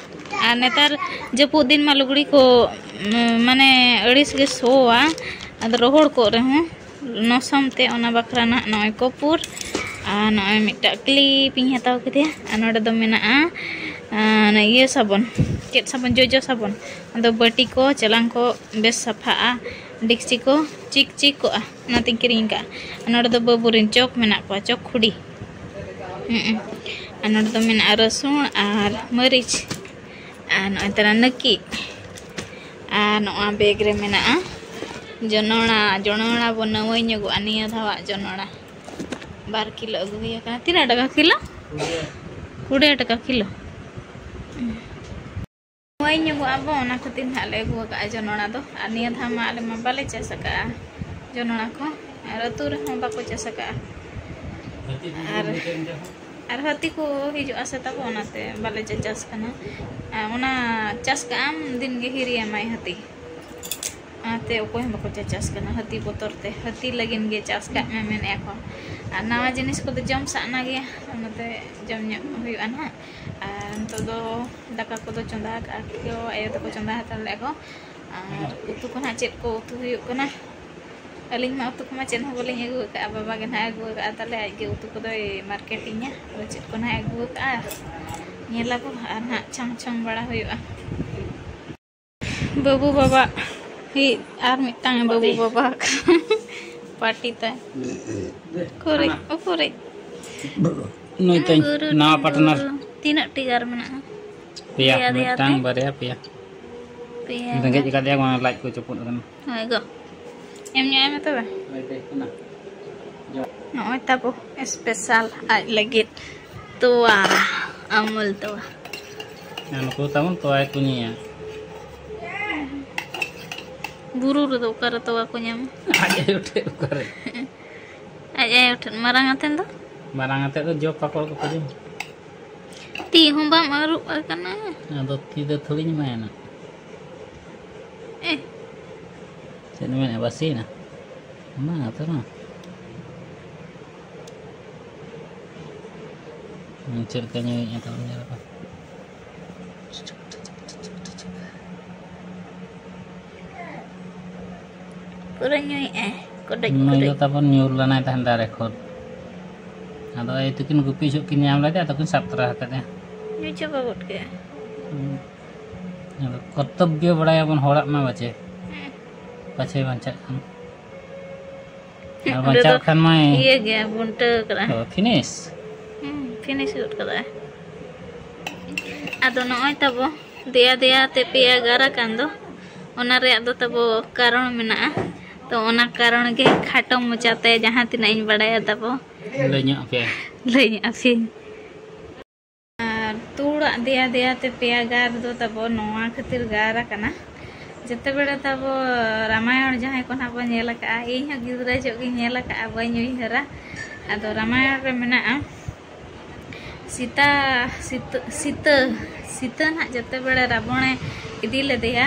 ᱟᱨ ᱱᱮᱛᱟᱨ ᱡᱟᱹᱯᱩᱫ ᱫᱤᱱ ᱢᱟ ᱞᱩᱜᱽᱲᱤ ᱠᱚ, ᱩᱢ, ᱢᱟᱱᱮ ᱟᱹᱲᱤᱥ ᱜᱮ ᱥᱚᱣᱟ, ᱟᱫᱚ ᱨᱚᱦᱚᱲ ᱠᱚᱜ ᱨᱮᱦᱚᱸ ᱱᱚᱥᱚᱢ ᱛᱮ᱾ ᱚᱱᱟ ᱵᱟᱠᱷᱨᱟ ᱱᱟᱦᱟᱜ ᱱᱚᱜᱼᱚᱭ ᱠᱟᱹᱯᱩᱨ, ᱟᱨ ᱱᱚᱜᱼᱚᱭ ᱢᱤᱫᱴᱟᱜ ᱠᱞᱤᱯ ᱤᱧ ᱦᱟᱛᱟᱣ ᱠᱮᱫᱮᱭᱟ᱾ ᱟᱨ ᱱᱚᱰᱮ ᱫᱚ ᱢᱮᱱᱟᱜᱼᱟ, ᱟᱨ, ᱤᱭᱟᱹ ᱥᱟᱵᱚᱱ, ᱪᱮᱫ ᱥᱟᱵᱚᱱ? ᱡᱚᱡᱚ ᱥᱟᱵᱚᱱ᱾ ᱟᱫᱚ ᱵᱟᱹᱴᱤ ᱠᱚ, ᱪᱮᱞᱟᱝ ᱠᱚ ᱵᱮᱥ ᱥᱟᱯᱷᱟᱜᱼᱟ, ᱰᱮᱠᱪᱤ ᱠᱚ ᱪᱤᱠ ᱪᱤᱠ ᱠᱚᱜᱼᱟ, ᱚᱱᱟᱛᱤᱧ ᱠᱤᱨᱤᱧ ᱟᱠᱟᱫᱼᱟ᱾ ᱟᱨ ᱱᱚᱰᱮ ᱫᱚ ᱵᱟᱹᱵᱩ ᱨᱮᱱ ᱪᱚᱠ ᱢᱮᱱᱟᱜ ᱠᱚᱣᱟ, ᱪᱚᱠ ᱠᱷᱩᱰᱤ᱾ ᱦᱩᱸ᱾ ᱟᱨ ᱱᱚᱰᱮ ᱫᱚ ᱢᱮᱱᱟᱜᱼᱟ ᱨᱟᱹᱥᱩᱱ ᱟᱨ ᱢᱟᱹᱨᱤᱪ, ᱟᱨ ᱱᱚᱜᱼᱚᱭ ᱛᱟᱨᱟ ᱱᱟᱹᱠᱤᱡ, ᱟᱨ ᱱᱚᱣᱟ ᱵᱮᱜᱽ ᱨᱮ ᱢᱮᱱᱟᱜᱼᱟ ᱡᱚᱱᱚᱲᱟ᱾ ᱡᱚᱱᱚᱲᱟ ᱵᱚ ᱱᱟᱹᱣᱟᱹᱭ ᱧᱚᱜᱚᱜᱼᱟ ᱱᱤᱭᱟᱹ ᱫᱷᱟᱣᱟᱜ ᱡᱚᱱᱚᱲᱟ᱾ ᱵᱟᱨ ᱠᱤᱞᱳ ᱟᱹᱜᱩ ᱦᱩᱭ ᱟᱠᱟᱱᱟ᱾ ᱛᱤᱱᱟᱹᱜ ᱴᱟᱠᱟ ᱠᱤᱞᱳ? ᱠᱩᱲᱤ ᱴᱟᱠᱟ ᱠᱤᱞᱳ᱾ ᱱᱟᱹᱣᱟᱹᱭ ᱧᱚᱜᱚᱜ ᱟᱵᱚ, ᱚᱱᱟ ᱠᱷᱟᱹᱛᱤᱨ ᱱᱟᱦᱟᱜ ᱞᱮ ᱟᱹᱜᱩ ᱟᱠᱟᱫᱼᱟ ᱡᱚᱱᱚᱲᱟ ᱫᱚ᱾ ᱟᱨ ᱱᱤᱭᱟᱹ ᱫᱷᱟᱣ ᱢᱟ ᱟᱞᱮ ᱢᱟ ᱵᱟᱞᱮ ᱪᱟᱥ ᱟᱠᱟᱫᱼᱟ ᱡᱚᱱᱚᱲᱟ ᱠᱚ, ᱟᱨ ᱟᱹᱛᱩ ᱨᱮᱦᱚᱸ ᱵᱟᱠᱚ ᱪᱟᱥ ᱟᱠᱟᱫᱼᱟ᱾ ᱟᱨ, ᱟᱨ ᱦᱟᱹᱛᱤ ᱠᱚ ᱦᱤᱡᱩᱜᱼᱟ ᱥᱮ ᱛᱟᱵᱚ, ᱚᱱᱟᱛᱮ ᱵᱟᱞᱮ ᱪᱟᱪᱟᱥ ᱠᱟᱱᱟ᱾ ᱟᱨ ᱚᱱᱟ ᱪᱟᱥ ᱠᱟᱜ ᱟᱢ, ᱫᱤᱱ ᱜᱮ ᱦᱤᱨᱤᱭᱟᱢᱟᱭ ᱦᱟᱹᱛᱤ᱾ ᱚᱱᱟᱛᱮ ᱚᱠᱚᱭ ᱦᱚᱸ ᱵᱟᱠᱚ ᱪᱟᱪᱟᱥ ᱠᱟᱱᱟ ᱦᱟᱹᱛᱤ ᱵᱚᱛᱚᱨ ᱛᱮ᱾ ᱦᱟᱹᱛᱤ ᱞᱟᱹᱜᱤᱫ ᱜᱮ ᱪᱟᱥ ᱠᱟᱜ ᱢᱮ ᱢᱮᱱᱮᱫᱼᱟ ᱠᱚ᱾ ᱟᱨ ᱱᱟᱣᱟ ᱡᱤᱱᱤᱥ ᱠᱚᱫᱚ ᱡᱚᱢ ᱥᱟᱱᱟ ᱜᱮᱭᱟ, ᱚᱱᱟᱛᱮ ᱡᱚᱢ ᱧᱚᱜ ᱦᱩᱭᱩᱜᱼᱟ ᱱᱟᱦᱟᱜ᱾ ᱟᱨ ᱱᱤᱛᱚᱜ ᱫᱚ ᱫᱟᱠᱟ ᱠᱚᱫᱚ ᱪᱚᱸᱫᱟ ᱟᱠᱟᱫᱼᱟ ᱠᱚ, ᱟᱭᱳ ᱛᱟᱠᱚ ᱪᱚᱸᱫᱟ ᱦᱟᱛᱟᱲ ᱞᱮᱫᱼᱟ ᱠᱚ᱾ ᱟᱨ ᱩᱛᱩ ᱠᱚ ᱱᱟᱦᱟᱜ ᱪᱮᱫ ᱠᱚ ᱩᱛᱩ ᱦᱩᱭᱩᱜ ᱠᱟᱱᱟ, ᱟᱹᱞᱤᱧ ᱢᱟ ᱩᱛᱩ ᱠᱚᱢᱟ ᱪᱮᱫ ᱦᱚᱸ ᱵᱟᱹᱞᱤᱧ ᱟᱹᱜᱩ ᱟᱠᱟᱫᱼᱟ, ᱵᱟᱵᱟ ᱜᱮ ᱱᱟᱦᱟᱜ ᱟᱹᱜᱩ ᱟᱠᱟᱫᱼᱟ᱾ ᱛᱟᱞᱮ ᱟᱡ ᱜᱮ ᱩᱛᱩ ᱠᱚᱫᱚᱭ ᱢᱟᱨᱠᱮᱴᱤᱝᱟ, ᱟᱫᱚ ᱪᱮᱫ ᱠᱚ ᱱᱟᱦᱟᱜ ᱟᱹᱜᱩ ᱟᱠᱟᱫᱼᱟ ᱧᱮᱞᱟᱵᱚ, ᱟᱨ ᱱᱟᱦᱟᱜ ᱪᱷᱟᱝ ᱪᱷᱚᱝ ᱵᱟᱲᱟ ᱦᱩᱭᱩᱜᱼᱟ᱾ ᱵᱟᱹᱵᱩ ᱵᱟᱵᱟ ᱟᱨ ᱢᱤᱫᱴᱟᱝ ᱵᱟᱹᱵᱩ ᱵᱟᱵᱟ ᱯᱟᱨᱴᱤ ᱛᱟᱭ᱾ ᱩᱠᱩᱨᱤᱡ, ᱩᱠᱩᱨᱤᱡ᱾ ᱱᱩᱭ ᱛᱟᱹᱧ ᱜᱩᱨᱩ ᱱᱟᱣᱟ ᱴᱩᱰᱩ᱾ ᱯᱟᱨᱴᱱᱟᱨ᱾ ᱛᱤᱱᱟᱹᱜ ᱴᱤ ᱜᱟᱨ ᱢᱮᱱᱟᱜᱼᱟ? ᱯᱮᱭᱟ, ᱯᱮᱭᱟ ᱫᱮᱭᱟ ᱢᱤᱫᱴᱟᱝ, ᱛᱮ? ᱵᱟᱨᱭᱟ, ᱯᱮᱭᱟ᱾ ᱯᱮᱭᱟ ᱨᱮᱸᱜᱮᱡ ᱜᱟᱨ᱾ ᱟᱠᱟᱫᱮᱭᱟ, ᱚᱱᱟ ᱞᱟᱡ ᱠᱚ ᱪᱩᱯᱩᱫ ᱟᱠᱟᱱᱟ᱾ ᱦᱳᱭ ᱜᱚ᱾ ᱮᱢ ᱧᱚᱜ ᱟᱭ ᱢᱮ ᱛᱚᱵᱮ᱾ ᱱᱚᱜᱼᱚᱭ ᱛᱟᱵᱚ ᱥᱯᱮᱥᱟᱞ ᱟᱡ ᱞᱟᱹᱜᱤᱫ ᱛᱚᱣᱟ, ᱟᱢᱩᱞ ᱛᱚᱣᱟ᱾ ᱟᱨ ᱱᱩᱠᱩ ᱛᱟᱵᱚᱱ ᱛᱚᱣᱟ ᱠᱚ ᱧᱩᱭᱟ᱾ ᱵᱩᱨᱩ ᱨᱮᱫᱚ ᱚᱠᱟᱨᱮ ᱛᱚᱣᱟ ᱠᱚ ᱧᱟᱢᱟ? ᱟᱡ ᱟᱭᱳ ᱴᱷᱮᱱ ᱚᱠᱟᱨᱮ? ᱟᱡ ᱟᱭᱳ ᱴᱷᱮᱱ᱾ ᱢᱟᱨᱟᱝ ᱟᱛᱮᱱ ᱫᱚ? ᱢᱟᱨᱟᱝ ᱟᱛᱮᱫ ᱫᱚ ᱡᱚ ᱯᱟᱠᱚᱲ ᱠᱚᱠᱚ ᱡᱚᱢ᱾ ᱛᱤ ᱦᱚᱸ ᱵᱟᱢ ᱟᱹᱨᱩᱵ ᱟᱠᱟᱱᱟ᱾ ᱟᱫᱚ ᱛᱤ ᱫᱚ ᱛᱷᱚᱲᱤᱧ ᱮᱢᱟᱭᱟ ᱱᱟᱜ᱾ ᱮ᱾ ᱪᱮᱫ ᱮᱢ ᱢᱮᱱᱮᱫᱼᱟ, ᱵᱟᱥᱤᱭᱮᱱᱟ? ᱵᱟᱝ ᱛᱚ, ᱵᱟᱝ᱾ ᱪᱮᱫ ᱞᱮᱠᱟ ᱧᱩᱭᱮᱫᱼᱟ ᱛᱟᱵᱚᱱ, ᱧᱮᱞ ᱯᱮ᱾ ᱯᱩᱨᱟᱹ ᱧᱩᱭᱮᱫᱼᱟᱭ, ᱠᱚᱰᱚᱡ ᱱᱩᱭ ᱫᱚ ᱠᱚᱰᱚᱡ᱾ ᱛᱟᱵᱚᱱ ᱧᱩᱨ ᱞᱮᱱᱟᱭ ᱛᱟᱦᱮᱸᱱ ᱫᱟᱨᱮ ᱠᱷᱚᱱ᱾ ᱟᱫᱚ ᱟᱭᱳ ᱛᱟᱹᱠᱤᱱ ᱜᱩᱯᱤ ᱡᱚᱦᱚᱜ ᱠᱤᱱ ᱧᱟᱢ ᱞᱮᱫᱮᱭᱟ, ᱟᱫᱚ ᱠᱤᱱ ᱥᱟᱵ ᱛᱚᱨᱟ ᱟᱠᱟᱫᱮᱭᱟ᱾ ᱧᱩ ᱪᱟᱵᱟ ᱜᱚᱫ ᱠᱮᱫᱼᱟ᱾ ᱦᱩᱸ᱾ ᱟᱫᱚ ᱠᱚᱨᱛᱚᱵᱵᱚ ᱵᱟᱲᱟᱭᱟᱵᱚᱱ ᱦᱚᱲᱟᱜ ᱢᱟ ᱵᱟᱪᱮ᱾ ᱦᱮᱸ᱾ ᱯᱟᱪᱷᱮ ᱵᱟᱧᱪᱟᱜ ᱠᱷᱟᱱ᱾ ᱟᱨ ᱚᱸᱰᱮ ᱵᱟᱧᱪᱟᱣ ᱫᱚ ᱠᱷᱟᱱ ᱢᱟᱭ ᱤᱭᱟᱹ ᱜᱮ, ᱵᱩᱱᱴᱟᱹ ᱠᱟᱫᱟᱭ᱾ ᱚ, ᱯᱷᱤᱱᱤᱥ? ᱦᱩᱸ, ᱯᱷᱤᱱᱤᱥ ᱜᱚᱫ ᱠᱟᱫᱟᱭ᱾ ᱟᱫᱚ ᱱᱚᱜᱼᱚᱭ ᱛᱟᱵᱚ ᱫᱮᱭᱟ ᱫᱮᱭᱟ ᱛᱮ ᱯᱮᱭᱟ ᱜᱟᱨ ᱟᱠᱟᱱ ᱫᱚ, ᱚᱱᱟ ᱨᱮᱭᱟᱜ ᱫᱚ ᱛᱟᱵᱚ ᱠᱟᱨᱚᱱ ᱢᱮᱱᱟᱜᱼᱟ᱾ ᱛᱚ ᱚᱱᱟ ᱠᱟᱨᱚᱱ ᱜᱮ ᱠᱷᱟᱴᱚ ᱢᱚᱪᱟᱛᱮ ᱡᱟᱦᱟᱸ ᱛᱤᱱᱟᱹᱜ ᱤᱧ ᱵᱟᱲᱟᱭᱟ ᱛᱟᱵᱚ ᱞᱟᱹᱭ ᱧᱚᱜ ᱟᱯᱮᱭᱟ᱾ ᱞᱟᱹᱭ ᱧᱚᱜ ᱟᱯᱮᱭᱟᱹᱧ᱾ ᱟᱨ ᱛᱩᱲᱟᱜ ᱫᱮᱭᱟ ᱫᱮᱭᱟ ᱛᱮ ᱯᱮᱭᱟ ᱜᱟᱨ ᱫᱚ ᱛᱟᱵᱚ ᱱᱚᱣᱟ ᱠᱷᱟᱹᱛᱤᱨ ᱜᱟᱨ ᱟᱠᱟᱱᱟ᱾ ᱡᱮᱛᱮ ᱵᱮᱲᱟ ᱛᱟᱵᱚ ᱨᱟᱢᱟᱭᱚᱬ ᱡᱟᱦᱟᱸᱭ ᱠᱚ ᱱᱟᱦᱟᱜ ᱵᱚᱱ ᱧᱮᱞ ᱟᱠᱟᱫᱼᱟ, ᱤᱧ ᱦᱚᱸ ᱜᱤᱫᱽᱨᱟᱹ ᱡᱚᱦᱚᱜ ᱜᱤᱧ ᱧᱮᱞ ᱟᱠᱟᱫᱼᱟ, ᱵᱟᱹᱧ ᱩᱭᱦᱟᱹᱨᱟ᱾ ᱟᱫᱚ ᱨᱟᱢᱟᱭᱚᱬ ᱨᱮ ᱢᱮᱱᱟᱜᱼᱟ, ᱥᱤᱛᱟ, ᱥᱤᱛᱟᱹ, ᱥᱤᱛᱟᱹ, ᱥᱤᱛᱟᱹ ᱱᱟᱦᱟᱜ ᱡᱮᱛᱮ ᱵᱮᱲᱟ ᱨᱟᱵᱚᱬᱮ ᱤᱫᱤ ᱞᱮᱫᱮᱭᱟ,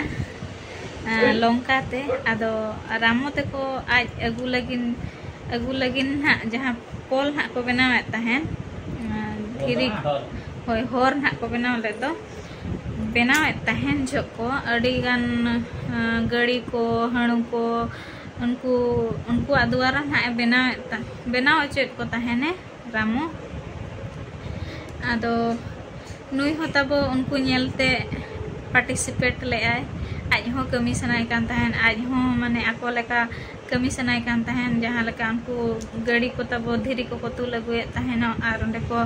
ᱟᱸ, ᱞᱚᱝᱠᱟ ᱛᱮ, ᱟᱫᱚ ᱨᱟᱢᱚ ᱛᱮᱠᱚ ᱟᱡ ᱟᱹᱜᱩ ᱞᱟᱹᱜᱤᱫ, ᱟᱹᱜᱩ ᱞᱟᱹᱜᱤᱫ ᱱᱟᱦᱟᱜ ᱡᱟᱦᱟᱸ ᱯᱚᱞ ᱱᱟᱦᱟᱜ ᱠᱚ ᱵᱮᱱᱟᱣᱮᱫ ᱛᱟᱦᱮᱸᱫ, ᱟᱸ, ᱫᱷᱤᱨᱤ, ᱦᱚᱨ᱾ ᱦᱳᱭ, ᱦᱚᱨ ᱱᱟᱦᱟᱜ ᱠᱚ ᱵᱮᱱᱟᱣ ᱞᱮᱫ ᱫᱚ, ᱵᱮᱱᱟᱣᱮᱫ ᱛᱟᱦᱮᱸᱱ ᱡᱚᱦᱚᱜ ᱠᱚ ᱟᱹᱰᱤᱜᱟᱱ, ᱟᱸ, ᱜᱟᱹᱲᱤ ᱠᱚ, ᱦᱟᱹᱬᱩ ᱠᱚ, ᱩᱱᱠᱩ, ᱩᱱᱠᱩᱣᱟᱜ ᱫᱩᱣᱟᱨᱟ ᱱᱟᱦᱟᱜ ᱮ ᱵᱮᱱᱟᱣᱮᱫ ᱛᱟ-, ᱵᱮᱱᱟᱣ ᱦᱚᱪᱚᱭᱮᱫ ᱠᱚ ᱛᱟᱦᱮᱱᱮ ᱨᱟᱢᱚ᱾ ᱟᱫᱚ ᱱᱩᱭ ᱦᱚᱸ ᱛᱟᱵᱚ ᱩᱱᱠᱩ ᱧᱮᱞᱛᱮ participate ᱞᱮᱫᱼᱟᱭ, ᱟᱡ ᱦᱚᱸ ᱠᱟᱹᱢᱤ ᱥᱟᱱᱟᱭᱮ ᱠᱟᱱ ᱛᱟᱦᱮᱸᱱ, ᱟᱡ ᱦᱚᱸ ᱢᱟᱱᱮ ᱟᱠᱚ ᱞᱮᱠᱟ ᱠᱟᱹᱢᱤ ᱥᱟᱱᱟᱭᱮ ᱠᱟᱱ ᱛᱟᱦᱮᱸᱱ, ᱡᱟᱦᱟᱸ ᱞᱮᱠᱟ ᱩᱱᱠᱩ ᱜᱟᱹᱰᱤ ᱠᱚ ᱛᱟᱵᱚ ᱫᱷᱤᱨᱤ ᱠᱚᱠᱚ ᱛᱩᱞ ᱟᱹᱜᱩᱭᱮᱫ ᱛᱟᱦᱮᱱᱚᱜ ᱟᱨ ᱚᱸᱰᱮ ᱠᱚ,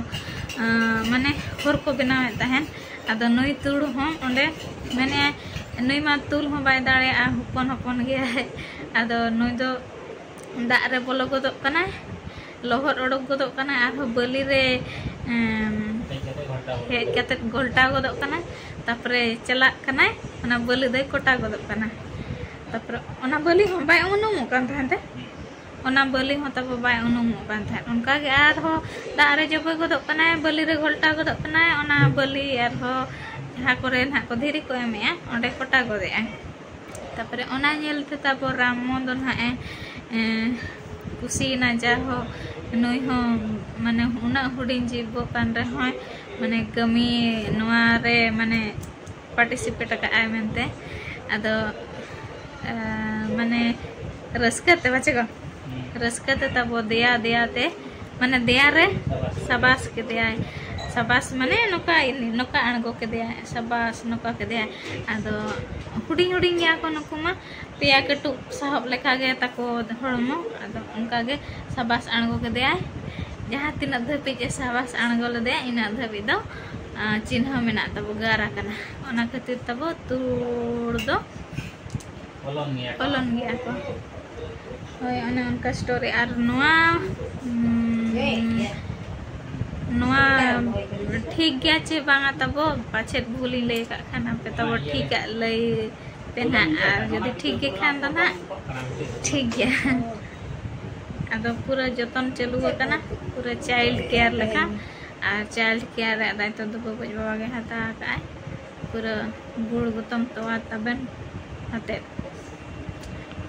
ᱟᱸ, ᱢᱟᱱᱮ ᱦᱚᱨ ᱠᱚ ᱵᱮᱱᱟᱣᱮᱫ ᱛᱟᱦᱮᱸᱱ᱾ ᱟᱫᱚ ᱱᱩᱭ ᱛᱩᱲ ᱦᱚᱸ ᱚᱸᱰᱮ ᱢᱮᱱᱮᱫᱼᱟᱭ, ᱱᱩᱭ ᱢᱟ ᱛᱩᱞ ᱦᱚᱸ ᱵᱟᱭ ᱫᱟᱲᱮᱭᱟᱜᱼᱟ, ᱦᱚᱯᱚᱱ ᱦᱚᱯᱚᱱ ᱜᱮᱭᱟᱭ᱾ ᱟᱫᱚ ᱱᱩᱭ ᱫᱚ ᱫᱟᱜ ᱨᱮ ᱵᱚᱞᱚ ᱜᱚᱫᱚᱜ ᱠᱟᱱᱟᱭ, ᱞᱚᱦᱚᱫ ᱚᱰᱚᱠ ᱜᱚᱫᱚᱜ ᱠᱟᱱᱟᱭ, ᱟᱨᱦᱚᱸ ᱵᱟᱹᱞᱤ ᱨᱮ, ᱮᱢ, ᱦᱮᱡ ᱠᱟᱛᱮ ᱜᱷᱚᱞᱴᱟᱣ ᱜᱚᱫᱚᱜ ᱠᱟᱱᱟᱭ᱾ ᱛᱟᱨᱯᱚᱨᱮ ᱪᱟᱞᱟᱜ ᱠᱟᱱᱟᱭ, ᱚᱱᱟ ᱵᱟᱹᱞᱤ ᱫᱚᱭ ᱠᱚᱴᱟ ᱜᱚᱫᱚᱜ ᱠᱟᱱᱟ᱾ ᱛᱟᱨᱯᱚᱨᱮ ᱚᱱᱟ ᱵᱟᱹᱞᱤ ᱦᱚᱸ ᱵᱟᱭ ᱩᱱᱩᱢᱚᱜ ᱠᱟᱱ ᱛᱟᱦᱮᱸᱫ ᱛᱮ, ᱚᱱᱟ ᱵᱟᱹᱞᱤ ᱦᱚᱸ ᱛᱟᱵᱚ ᱵᱟᱭ ᱩᱱᱩᱢᱚᱜ ᱠᱟᱱ ᱛᱟᱦᱮᱸᱫ᱾ ᱚᱱᱠᱟᱜᱮ ᱟᱨᱦᱚᱸ ᱫᱟᱜ ᱨᱮ ᱡᱚᱵᱮ ᱜᱚᱫᱚᱜ ᱠᱟᱱᱟᱭ, ᱵᱟᱹᱞᱤ ᱨᱮ ᱜᱷᱚᱞᱴᱟᱣ ᱜᱚᱫᱚᱜ ᱠᱟᱱᱟᱭ, ᱚᱱᱟ ᱵᱟᱹᱞᱤ ᱟᱨᱦᱚᱸ ᱡᱟᱦᱟᱸ ᱠᱚᱨᱮ ᱱᱟᱦᱟᱜ ᱠᱚ ᱫᱷᱤᱨᱤ ᱠᱚ ᱮᱢᱮᱜᱼᱟ, ᱚᱸᱰᱮ ᱠᱚᱴᱟ ᱜᱚᱫᱮᱜᱼᱟᱭ᱾ ᱛᱟᱨᱯᱚᱨᱮ ᱚᱱᱟ ᱧᱮᱞ ᱛᱮ ᱛᱟᱵᱚ ᱨᱟᱢ ᱢᱚᱱ ᱫᱚ ᱱᱟᱦᱟᱜ ᱮ, ᱮ, ᱠᱩᱥᱤᱭᱮᱱᱟ, ᱡᱟᱦᱳ ᱱᱩᱭ ᱦᱚᱸ ᱢᱟᱱᱮ ᱩᱱᱟᱹᱜ ᱦᱩᱰᱤᱧ ᱡᱤᱵᱽ ᱵᱚ ᱠᱟᱱ ᱨᱮᱦᱚᱸᱭ ᱢᱟᱱᱮ ᱠᱟᱹᱢᱤ ᱱᱚᱣᱟ ᱨᱮ ᱢᱟᱱᱮ participate ᱟᱠᱟᱫᱼᱟᱭ ᱢᱮᱱᱛᱮ᱾ ᱟᱫᱚ, ᱮ, ᱢᱟᱱᱮ ᱨᱟᱹᱥᱠᱟᱹ ᱛᱮ ᱵᱟᱪᱮ ᱜᱚ? ᱨᱟᱹᱥᱠᱟᱹ ᱛᱮ ᱛᱟᱵᱚ ᱫᱮᱭᱟ ᱫᱮᱭᱟ ᱛᱮ, ᱢᱟᱱᱮ ᱫᱮᱭᱟ ᱨᱮ ᱥᱟᱵᱟᱥ ᱠᱮᱫᱮᱭᱟᱭ, ᱥᱟᱵᱟᱥ ᱢᱟᱱᱮ ᱱᱚᱝᱠᱟ, ᱱᱚᱝᱠᱟ ᱟᱬᱜᱚ ᱠᱮᱫᱮᱭᱟᱭ, ᱥᱟᱵᱟᱥ ᱱᱚᱝᱠᱟ ᱠᱮᱫᱮᱭᱟᱭ᱾ ᱟᱫᱚ ᱦᱩᱰᱤᱧ ᱦᱩᱰᱤᱧ ᱜᱮᱭᱟ ᱠᱚ ᱱᱩᱠᱩ ᱢᱟ, ᱯᱮᱭᱟ ᱠᱟᱹᱴᱩᱵ ᱥᱟᱦᱚᱵ ᱞᱮᱠᱟ ᱜᱮ ᱛᱟᱠᱚ ᱦᱚᱲᱢᱚ᱾ ᱟᱫᱚ ᱚᱱᱠᱟ ᱜᱮ ᱥᱟᱵᱟᱥ ᱟᱬᱜᱚ ᱠᱮᱫᱮᱭᱟᱭ᱾ ᱡᱟᱦᱟᱸ ᱛᱤᱱᱟᱹᱜ ᱫᱷᱟᱹᱵᱤᱡ ᱮ ᱥᱟᱵᱟᱥ ᱟᱬᱜᱚ ᱞᱮᱫᱮᱭᱟ, ᱤᱱᱟᱹᱜ ᱫᱷᱟᱹᱵᱤᱡ ᱫᱚ, ᱟ, ᱪᱤᱱᱦᱟᱹ ᱢᱮᱱᱟᱜ ᱛᱟᱵᱚ, ᱜᱟᱨ ᱟᱠᱟᱱᱟ᱾ ᱚᱱᱟ ᱠᱷᱟᱹᱛᱤᱨ ᱛᱟᱵᱚ ᱛᱩᱲ ᱫᱚ ᱚᱞᱚᱱ ᱜᱮᱭᱟ ᱠᱚ᱾ ᱚᱞᱚᱱ ᱜᱮᱭᱟ ᱠᱚ᱾ ᱦᱳᱭ, ᱚᱱᱮ ᱚᱱᱠᱟ story᱾ ᱟᱨ ᱱᱚᱣᱟ, ᱩᱸ, ᱱᱚᱣᱟ ᱴᱷᱤᱠ ᱜᱮᱭᱟ ᱪᱮ ᱵᱟᱝᱟ ᱛᱟᱵᱚ, ᱯᱟᱪᱮᱫ ᱵᱷᱩᱞᱤᱧ ᱞᱟᱹᱭ ᱟᱠᱟᱫ ᱠᱷᱟᱱ, ᱟᱯᱮ ᱛᱟᱵᱚ ᱴᱷᱤᱠᱟᱜ ᱞᱟᱹᱭ ᱯᱮ ᱱᱟᱦᱟᱜ᱾ ᱟᱨ ᱡᱩᱫᱤ ᱴᱷᱤᱠ ᱜᱮ ᱠᱷᱟᱱ ᱫᱚ ᱱᱟᱦᱟᱜ ᱴᱷᱤᱠ ᱜᱮᱭᱟ᱾ ᱟᱫᱚ ᱯᱩᱨᱟᱹ ᱡᱚᱛᱚᱱ ᱪᱟᱹᱞᱩ ᱟᱠᱟᱱᱟ, ᱯᱩᱨᱟᱹ child care ᱞᱮᱠᱟ᱾ ᱟᱨ child care ᱨᱮᱭᱟᱜ ᱫᱟᱭᱤᱛᱛᱚ ᱫᱚ ᱜᱚᱜᱚᱡ ᱵᱟᱵᱟ ᱜᱮ ᱦᱟᱛᱟᱣ ᱟᱠᱟᱫᱼᱟᱭ᱾ ᱯᱩᱨᱟᱹ ᱜᱩᱲ ᱜᱚᱛᱚᱢ ᱛᱚᱣᱟ ᱛᱟᱵᱮᱱ ᱟᱛᱮᱫ᱾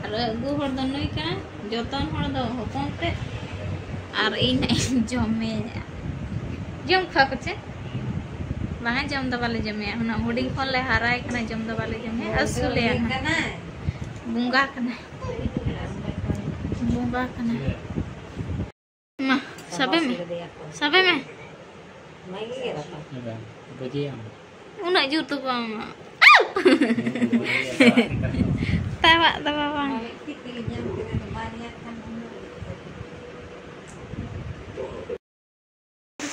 ᱟᱨ ᱟᱹᱜᱩ ᱦᱚᱲ ᱫᱚ ᱱᱩᱭ ᱠᱟᱱᱟᱭ, ᱡᱚᱛᱚᱱ ᱦᱚᱲ ᱫᱚ ᱦᱚᱯᱚᱱ ᱛᱮᱫ, ᱟᱨ ᱤᱧ ᱦᱟᱸᱜ ᱤᱧ ᱡᱚᱢᱮᱭᱟ᱾ ᱡᱚᱢ ᱠᱷᱟᱣᱟ ᱠᱚ ᱪᱮ? ᱵᱟᱝᱟ, ᱡᱚᱢ ᱫᱚ ᱵᱟᱞᱮ ᱡᱚᱢᱮᱭᱟ᱾ ᱩᱱᱟᱹᱜ ᱦᱩᱰᱤᱧ ᱠᱷᱚᱱ ᱞᱮ ᱦᱟᱨᱟᱭᱮ ᱠᱟᱱᱟ, ᱡᱚᱢ ᱫᱚ ᱵᱟᱞᱮ ᱡᱚᱢᱮᱭᱟ᱾ ᱟᱹᱥᱩᱞᱮᱭᱟ ᱱᱟᱦᱟᱜ᱾ ᱵᱚᱸᱜᱟ ᱠᱟᱱᱟᱭ, ᱵᱚᱸᱜᱟ ᱠᱟᱱᱟᱭ᱾ ᱢᱟ, ᱥᱟᱵᱮ ᱢᱮ, ᱥᱟᱵᱮ ᱢᱮ᱾ ᱵᱩᱡᱷᱟᱹᱣᱟᱢ᱾ ᱩᱱᱟᱹᱜ ᱡᱳᱨ ᱫᱚ ᱵᱟᱝ᱾ ᱛᱟᱣᱟᱜ ᱫᱚ ᱵᱟᱵᱟ᱾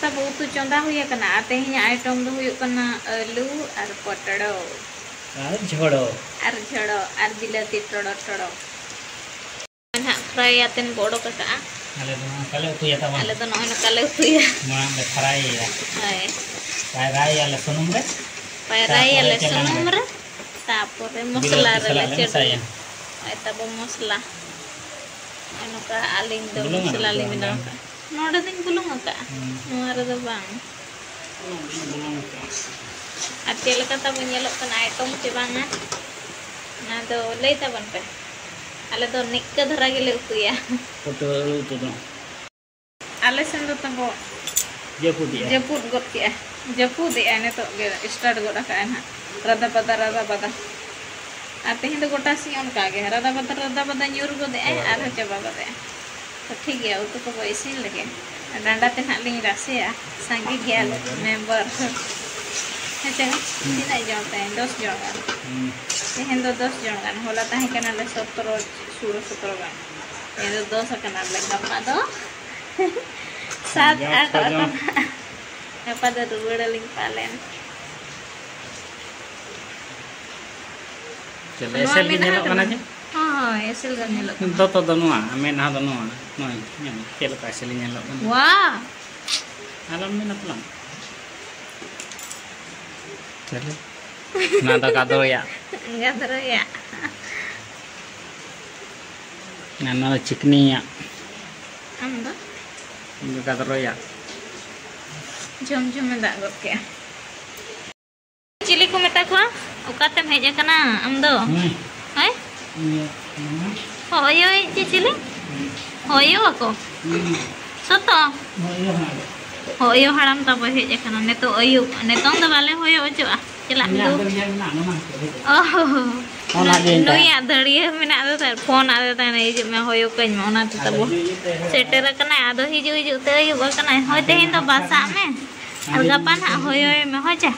ᱛᱟᱵᱚ ᱩᱛᱩ ᱪᱚᱸᱫᱟ ᱦᱩᱭ ᱟᱠᱟᱱᱟ᱾ ᱟᱨ ᱛᱮᱦᱮᱧᱟᱜ item ᱫᱚ ᱦᱩᱭᱩᱜ ᱠᱟᱱᱟ ᱟᱹᱞᱩ ᱟᱨ ᱯᱚᱴᱲᱚ᱾ ᱟᱨ ᱡᱷᱚᱲᱚ᱾ ᱟᱨ ᱡᱷᱚᱲᱚ ᱟᱨ ᱵᱤᱞᱟᱹᱛᱤ ᱴᱚᱲᱚ ᱴᱚᱲᱚ᱾ ᱱᱟᱦᱟᱜ fry ᱟᱛᱮᱱ ᱵᱚ ᱚᱰᱚᱠ ᱟᱠᱟᱜᱼᱟ᱾ ᱟᱞᱮ ᱫᱚ ᱱᱚᱝᱠᱟ ᱞᱮ ᱩᱛᱩᱭᱟ ᱛᱟᱵᱚᱱ᱾ ᱟᱞᱮ ᱫᱚ ᱱᱚᱜᱼᱚᱭ ᱱᱚᱝᱠᱟ ᱞᱮ ᱩᱛᱩᱭᱟ᱾ ᱢᱟᱲᱟᱝ ᱞᱮ fry ᱮᱭᱟ᱾ ᱦᱳᱭ᱾ ᱯᱟᱭᱨᱟᱭᱮᱭᱟᱞᱮ ᱥᱩᱱᱩᱢ ᱨᱮ᱾ ᱯᱟᱭᱨᱟᱭᱮᱭᱟᱞᱮ ᱛᱟᱨᱯᱚᱨᱮ ᱪᱟᱞᱟᱝ ᱥᱩᱱᱩᱢ ᱨᱮ᱾ ᱨᱮ, ᱛᱟᱨᱯᱚᱨᱮ ᱵᱤᱞᱟᱹᱛᱤ ᱢᱚᱥᱞᱟ ᱨᱮᱞᱮ ᱥᱟᱞᱟᱜ ᱞᱮ ᱪᱟᱰᱚᱭᱟ᱾ ᱢᱮᱥᱟᱭᱟ᱾ ᱦᱳᱭ, ᱛᱟᱵᱚ ᱢᱚᱥᱞᱟ᱾ ᱱᱚᱜᱼᱚᱭ ᱱᱚᱝᱠᱟ ᱟᱹᱞᱤᱧ ᱫᱚ ᱵᱩᱞᱩᱝ ᱟᱞᱟᱝ ᱢᱚᱥᱞᱟ ᱞᱤᱧ ᱵᱮᱱᱟᱣ ᱵᱩᱞᱩᱝ᱾ ᱟᱠᱟᱫᱼᱟ᱾ ᱱᱚᱰᱮ ᱫᱚᱧ ᱵᱩᱞᱩᱝ ᱟᱠᱟᱫᱼᱟ᱾ ᱦᱩᱸ᱾ ᱱᱚᱣᱟ ᱨᱮᱫᱚ ᱵᱟᱝ᱾ ᱵᱩᱞᱩᱝ ᱟᱠᱟᱫᱼᱟ᱾ ᱟᱨ ᱪᱮᱫ ᱞᱮᱠᱟ ᱛᱟᱵᱚ ᱧᱮᱞᱚᱜ ᱠᱟᱱᱟ, item ᱪᱮ ᱵᱟᱝᱟ, ᱚᱱᱟ ᱫᱚ ᱞᱟᱹᱭ ᱛᱟᱵᱚᱱ ᱯᱮ᱾ ᱟᱞᱮ ᱫᱚ ᱱᱤᱝᱠᱟᱹ ᱫᱷᱟᱨᱟ ᱜᱮᱞᱮ ᱩᱛᱩᱭᱟ᱾ ᱯᱚᱴᱚᱞ ᱟᱹᱞᱩ ᱩᱛᱩ ᱫᱚ᱾ ᱟᱞᱮ ᱥᱮᱱ ᱫᱚ ᱛᱟᱵᱚ ᱡᱟᱹᱯᱩᱫᱮᱜᱼᱟ᱾ ᱡᱟᱹᱯᱩᱫ ᱜᱚᱫ ᱠᱮᱜᱼᱟ᱾ ᱡᱟᱹᱯᱩᱫᱮᱜᱼᱟᱭ, ᱱᱤᱛᱚᱜ ᱜᱮ start ᱜᱚᱫ ᱟᱠᱟᱜᱼᱟᱭ ᱱᱟᱦᱟᱜ᱾ ᱨᱟᱫᱟ ᱵᱟᱫᱟ, ᱨᱟᱫᱟ ᱵᱟᱫᱟ᱾ ᱟᱨ ᱛᱮᱦᱮᱧ ᱫᱚ ᱜᱚᱴᱟ ᱥᱤᱧ ᱚᱱᱠᱟ ᱜᱮ, ᱨᱟᱫᱟ ᱵᱟᱫᱟ, ᱨᱟᱫᱟ ᱵᱟᱫᱟ ᱧᱩᱨ ᱜᱚᱫᱮᱜᱼᱟᱭ, ᱪᱟᱵᱟ ᱟᱨᱦᱚᱸ ᱜᱚᱫ᱾ ᱪᱟᱵᱟ ᱜᱚᱫᱮᱜᱼᱟᱭ᱾ ᱛᱚ ᱴᱷᱤᱠ ᱜᱮᱭᱟ, ᱩᱛᱩ ᱠᱚᱵᱚ ᱤᱥᱤᱱ ᱞᱮᱜᱮ᱾ ᱰᱟᱸᱰᱟ ᱛᱮ ᱱᱟᱦᱟᱜ ᱞᱤᱧ ᱨᱟᱥᱮᱭᱟ, ᱥᱟᱸᱜᱮ ᱜᱮᱭᱟᱞᱮ ᱦᱩᱸ᱾ Member᱾ ᱦᱮᱸ ᱪᱮ? ᱦᱩᱸ᱾ ᱛᱤᱱᱟᱹᱜ ᱡᱚᱱ ᱛᱟᱭ? ᱫᱚᱥ ᱡᱚᱱ ᱜᱟᱱ᱾ ᱦᱩᱸ᱾ ᱛᱮᱦᱮᱧ ᱫᱚ ᱫᱚᱥ ᱡᱚᱱ ᱜᱟᱱ, ᱦᱚᱞᱟ ᱛᱟᱦᱮᱸ ᱠᱟᱱᱟᱞᱮ ᱥᱚᱛᱨᱚ, ᱥᱳᱞᱳ ᱥᱚᱛᱨᱚ ᱜᱟᱱ᱾ ᱛᱮᱦᱮᱧ ᱫᱚ ᱫᱚᱥ ᱟᱠᱟᱱᱟᱞᱮ, ᱜᱟᱯᱟ ᱫᱚ ᱥᱟᱛ ᱡᱚᱢ ᱟᱴ ᱠᱚ ᱡᱚᱢ᱾ ᱟᱠᱟᱱᱟ᱾ ᱜᱟᱯᱟ ᱫᱚ ᱨᱩᱣᱟᱹᱲ ᱟᱹᱞᱤᱧ ᱯᱟᱞᱮᱱ᱾ ᱪᱮᱫ ᱱᱚᱣᱟ ᱮᱥᱮᱞ ᱜᱮ ᱢᱮᱱᱟᱜ ᱧᱮᱞᱚᱜ ᱠᱟᱱᱟ ᱠᱟᱱᱟ? ᱡᱮ? ᱦᱳᱭ, ᱮᱥᱮᱞ ᱜᱮ ᱧᱮᱞᱚᱜ ᱠᱟᱱᱟ᱾ ᱫᱚᱛᱚ ᱫᱚ ᱱᱚᱣᱟ, ᱢᱮᱫᱦᱟ ᱫᱚ ᱱᱚᱣᱟ᱾ ᱱᱚᱜᱼᱚᱭ, ᱧᱮᱞ ᱢᱮ, ᱪᱮᱫ ᱞᱮᱠᱟ ᱮᱥᱮᱞ ᱧᱮᱞᱚᱜ ᱠᱟᱱᱟ᱾ ᱣᱟ! ᱟᱞᱚᱢ ᱢᱮᱱᱟ ᱛᱟᱞᱟᱝ᱾ ᱪᱟᱞᱮ᱾ ᱚᱱᱟ ᱫᱚ ᱜᱟᱫᱨᱚᱭᱟᱜ᱾ ᱜᱟᱫᱨᱚᱭᱟᱜ᱾ ᱟᱨ ᱱᱚᱣᱟ ᱫᱚ ᱪᱤᱠᱱᱤᱭᱟᱜ᱾ ᱟᱢ ᱫᱚ? ᱤᱧ ᱫᱚ ᱜᱟᱫᱨᱚᱭᱟᱜ᱾ ᱡᱷᱚᱢ ᱡᱷᱚᱢᱮ ᱫᱟᱜ ᱜᱚᱫ ᱠᱮᱜᱼᱟ᱾ ᱪᱤᱞᱤ ᱠᱚ ᱢᱮᱛᱟ ᱠᱚᱣᱟ? ᱚᱠᱟᱛᱮᱢ ᱦᱮᱡ ᱟᱠᱟᱱᱟ ᱟᱢ ᱫᱚ? ᱦᱮᱸ᱾ ᱦᱳᱭ? ᱤᱭᱟᱹ, ᱦᱮᱸ᱾ ᱦᱚᱭᱚᱭ ᱪᱮ ᱪᱤᱞᱤ? ᱦᱚᱭᱚ ᱟᱠᱚ? ᱦᱮᱸ᱾ ᱥᱚᱛᱚ? ᱦᱚᱭᱚ ᱦᱟᱸᱜ᱾ ᱦᱚᱭᱚ ᱦᱟᱲᱟᱢ ᱛᱟᱵᱚᱭ ᱦᱮᱡ ᱟᱠᱟᱱᱟ ᱱᱤᱛᱚᱜ ᱟᱹᱭᱩᱵ᱾ ᱱᱤᱛᱚᱝ ᱫᱚ ᱵᱟᱞᱮ ᱦᱚᱭᱚ ᱚᱪᱚᱜᱼᱟ᱾ ᱪᱟᱞᱟᱜ ᱤᱧᱟᱹᱜ ᱫᱩ᱾ ᱫᱚ ᱤᱭᱟᱹ ᱢᱮᱱᱟᱜᱼᱟ, ᱚᱱᱟ ᱢᱟ ᱦᱤᱡᱩᱜ᱾ ᱚ ᱦᱚ ᱦᱚ᱾ ᱯᱷᱳᱱ ᱟᱫ ᱞᱤᱧ ᱛᱟᱦᱮᱸᱫ᱾ ᱱᱩᱭᱟᱜ ᱫᱟᱹᱲᱤᱭᱟᱹ ᱢᱮᱱᱟᱜ ᱫᱚ ᱛᱟᱦᱮᱸᱫ, ᱯᱷᱳᱱ ᱟᱫᱮ ᱛᱟᱦᱮᱸᱫ, "ᱦᱤᱡᱩᱜ ᱢᱮ, ᱦᱚᱭᱚ ᱠᱟᱹᱧ ᱢᱮ", ᱚᱱᱟ ᱛᱮ ᱟᱫᱚ ᱛᱟᱵᱚ ᱦᱤᱡᱩᱜ, ᱦᱤᱡᱩᱜ ᱛᱮ ᱦᱚᱭᱚ᱾ ᱥᱮᱴᱮᱨ ᱟᱠᱟᱱᱟᱭ᱾ ᱟᱫᱚ ᱦᱤᱡᱩᱜ, ᱦᱤᱡᱩᱜ ᱛᱮ ᱟᱹᱭᱩᱵ ᱟᱠᱟᱱᱟᱭ᱾ ᱦᱳᱭ, ᱟᱫᱚ ᱛᱮᱦᱮᱧ ᱫᱚ ᱦᱤᱡᱩᱜ ᱵᱟᱥᱟᱜ ᱢᱮ᱾ ᱟᱨ ᱦᱤᱡᱩᱜ ᱜᱟᱯᱟ ᱱᱟᱦᱟᱜ ᱦᱚᱭᱚᱭ ᱢᱮ, ᱦᱳᱭ ᱪᱮ?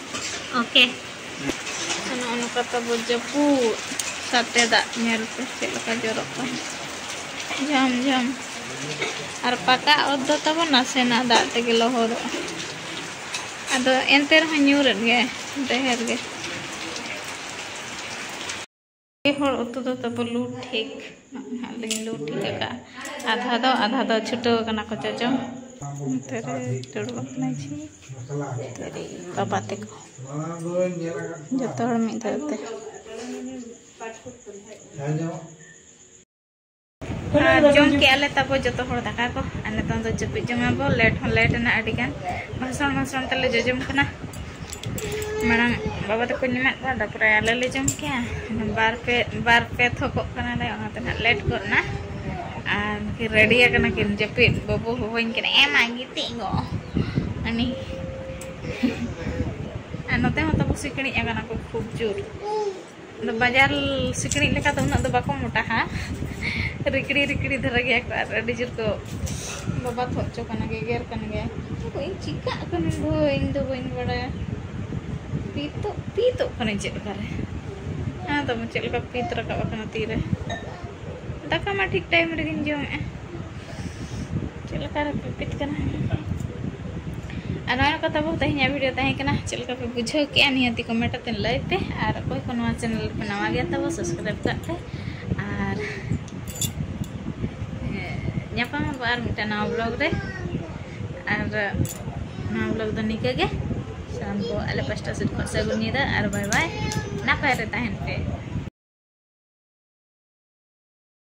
ᱳᱠᱮ᱾ ᱱᱚᱜᱼᱚ ᱠᱚ ᱛᱟᱵᱚ ᱡᱟᱹᱯᱩᱫ ᱥᱟᱛᱮ ᱫᱟᱜ ᱧᱮᱞ ᱯᱮ ᱪᱮᱫ ᱞᱮᱠᱟ ᱡᱚᱨᱚᱜ ᱠᱟᱱᱟ, ᱡᱷᱚᱢ ᱡᱷᱚᱢ᱾ ᱟᱨ ᱯᱟᱠᱟ ᱚᱛ ᱫᱚ ᱛᱟᱵᱚ ᱱᱟᱥᱮᱱᱟᱜ ᱫᱟᱜ ᱛᱮᱜᱮ ᱞᱚᱦᱚᱫᱚᱜᱼᱟ᱾ ᱟᱫᱚ ᱮᱱᱛᱮ ᱨᱮᱦᱚᱸ ᱧᱩᱨᱮᱫ ᱜᱮ ᱰᱷᱮᱨ ᱜᱮ᱾ ᱯᱮ ᱦᱚᱲ ᱩᱛᱩ ᱫᱚ ᱛᱟᱵᱚ ᱞᱩ ᱴᱷᱤᱠ᱾ ᱱᱚᱜᱼᱚᱭ ᱦᱟᱸᱜ ᱞᱤᱧ ᱞᱩ ᱴᱷᱤᱠ ᱟᱠᱟᱫᱼᱟ᱾ ᱟᱫᱷᱟ ᱫᱚ, ᱟᱫᱷᱟ ᱫᱚ ᱪᱷᱩᱴᱟᱹᱣ ᱟᱠᱟᱱᱟ ᱠᱚ ᱡᱚᱡᱚᱢ᱾ ᱱᱚᱛᱮ ᱨᱮ ᱫᱩᱲᱩᱵ ᱟᱠᱟᱱᱟᱭ ᱡᱷᱤ᱾ ᱱᱚᱛᱮ ᱨᱮ ᱵᱟᱵᱟ ᱛᱟᱠᱚ᱾ ᱡᱚᱛᱚ ᱦᱚᱲ ᱢᱤᱫ ᱫᱷᱟᱣ ᱛᱮ᱾ ᱟᱨ ᱡᱚᱢ ᱠᱮᱜᱼᱟ ᱞᱮ ᱛᱟᱵᱚ ᱡᱚᱛᱚ ᱦᱚᱲ ᱫᱟᱠᱟ ᱠᱚ᱾ ᱟᱨ ᱱᱤᱛᱚᱝ ᱫᱚ ᱡᱟᱹᱯᱤᱫ ᱡᱚᱝ ᱟᱵᱚ᱾ ᱞᱮᱴ ᱦᱚᱸ ᱞᱮᱴ ᱮᱱᱟ ᱟᱹᱰᱤ ᱜᱟᱱ᱾ ᱵᱷᱟᱥᱚᱱ ᱵᱷᱟᱥᱚᱱ ᱛᱮᱞᱮ ᱡᱚᱡᱚᱢ ᱠᱟᱱᱟ᱾ ᱢᱟᱲᱟᱝ ᱵᱟᱵᱟ ᱛᱟᱠᱚᱧ ᱮᱢᱟᱫ ᱠᱚᱣᱟ, ᱛᱟᱨᱯᱚᱨᱮ ᱟᱞᱮ ᱞᱮ ᱡᱚᱢ ᱠᱮᱜᱼᱟ᱾ ᱵᱟᱨ ᱯᱮ, ᱵᱟᱨ ᱯᱮ ᱛᱷᱚᱠᱚᱜ ᱠᱟᱱᱟᱞᱮ, ᱚᱱᱟᱛᱮ ᱱᱟᱜ ᱞᱮᱴ ᱜᱚᱫ ᱮᱱᱟ᱾ ᱟᱨ ᱱᱩᱠᱤᱱ ᱨᱮᱰᱤ ᱟᱠᱟᱱᱟ ᱠᱤᱱ ᱡᱟᱹᱯᱤᱫ᱾ ᱵᱟᱹᱵᱩ ᱦᱚᱦᱚᱧ ᱠᱟᱱᱟ, "ᱮᱢᱟ ᱜᱤᱛᱤᱡ ᱜᱚ ᱟᱹᱱᱤ᱾" ᱟᱨ ᱱᱚᱛᱮ ᱦᱚᱸ ᱛᱟᱵᱚ ᱥᱤᱠᱲᱤᱡ ᱟᱠᱟᱱᱟ ᱠᱚ ᱠᱷᱩᱵ ᱡᱳᱨ᱾ ᱟᱫᱚ ᱵᱟᱡᱟᱨ ᱥᱤᱠᱲᱤᱡ ᱞᱮᱠᱟ ᱫᱚ ᱩᱱᱟᱹᱜ ᱫᱚ ᱵᱟᱠᱚ ᱢᱚᱴᱟᱦᱟ, ᱨᱤᱠᱲᱤ ᱨᱤᱠᱲᱤ ᱫᱷᱟᱨᱟ ᱜᱮᱭᱟ ᱠᱚ ᱟᱨ ᱟᱹᱰᱤ ᱡᱳᱨ ᱠᱚ ᱵᱟᱵᱟᱛ ᱦᱚᱪᱚ ᱠᱟᱱᱟ, ᱜᱮᱜᱮᱨ ᱠᱟᱱ ᱜᱮᱭᱟ᱾ ᱟᱫᱚ ᱤᱧ ᱪᱤᱠᱟᱹᱜ ᱠᱟᱹᱱᱟᱹᱧ ᱵᱷᱟᱹᱭ, ᱤᱧ ᱫᱚ ᱵᱟᱹᱧ ᱵᱟᱲᱟᱭᱟ᱾ ᱯᱤᱛᱚᱜ, ᱯᱤᱛᱚᱜ ᱠᱟᱹᱱᱟᱹᱧ ᱪᱮᱫ ᱞᱮᱠᱟᱨᱮ? ᱦᱮᱸ, ᱛᱟᱵᱚ ᱪᱮᱫ ᱞᱮᱠᱟ ᱯᱤᱛ ᱨᱟᱠᱟᱵ ᱟᱠᱟᱱᱟ ᱛᱤᱨᱮ᱾ ᱫᱟᱠᱟ ᱢᱟ ᱴᱷᱤᱠ ᱴᱟᱭᱤᱢ ᱨᱮᱜᱤᱧ ᱡᱚᱢᱮᱫᱼᱟ᱾ ᱪᱮᱫ ᱞᱮᱠᱟ ᱨᱮ ᱯᱤᱯᱤᱛ ᱠᱟᱱᱟ᱾ ᱟᱨ ᱱᱚᱜᱼᱚᱭ ᱱᱚᱝᱠᱟ ᱛᱟᱵᱚ ᱛᱮᱦᱮᱧᱟᱜ ᱵᱷᱤᱰᱤᱭᱳ ᱛᱟᱦᱮᱸ ᱠᱟᱱᱟ᱾ ᱪᱮᱫ ᱞᱮᱠᱟ ᱯᱮ ᱵᱩᱡᱷᱟᱹᱣ ᱠᱮᱜᱼᱟ, ᱱᱤᱦᱟᱹᱛᱤ ᱠᱚᱢᱮᱱᱴ ᱟᱛᱮ ᱞᱟᱹᱭ ᱯᱮ᱾ ᱟᱨ ᱚᱠᱚᱭ ᱠᱚ ᱱᱚᱣᱟ ᱪᱮᱱᱮᱞ ᱨᱮᱯᱮ ᱱᱟᱣᱟ ᱜᱮᱭᱟ ᱛᱟᱵᱚ, ᱥᱟᱵᱥᱠᱨᱟᱭᱤᱵ ᱠᱟᱜ ᱯᱮ᱾ ᱟᱨ ᱧᱟᱯᱟᱢ ᱟᱵᱚ ᱟᱨ ᱢᱤᱫᱴᱟᱝ ᱱᱟᱣᱟ ᱵᱞᱚᱜ ᱨᱮ᱾ ᱟᱨ ᱱᱚᱣᱟ ᱵᱞᱚᱜ ᱫᱚ ᱱᱤᱝᱠᱟᱹ ᱜᱮ᱾ ᱥᱟᱱᱟᱢ ᱠᱚ ᱟᱞᱮ ᱯᱟᱥᱴᱟ ᱥᱮᱫ ᱠᱷᱚᱱ ᱥᱟᱹᱜᱩᱱ ᱧᱤᱫᱟᱹ ᱟᱨ ᱵᱟᱭ ᱵᱟᱭ, ᱱᱟᱯᱟᱭ ᱨᱮ ᱛᱟᱦᱮᱱ ᱯᱮ᱾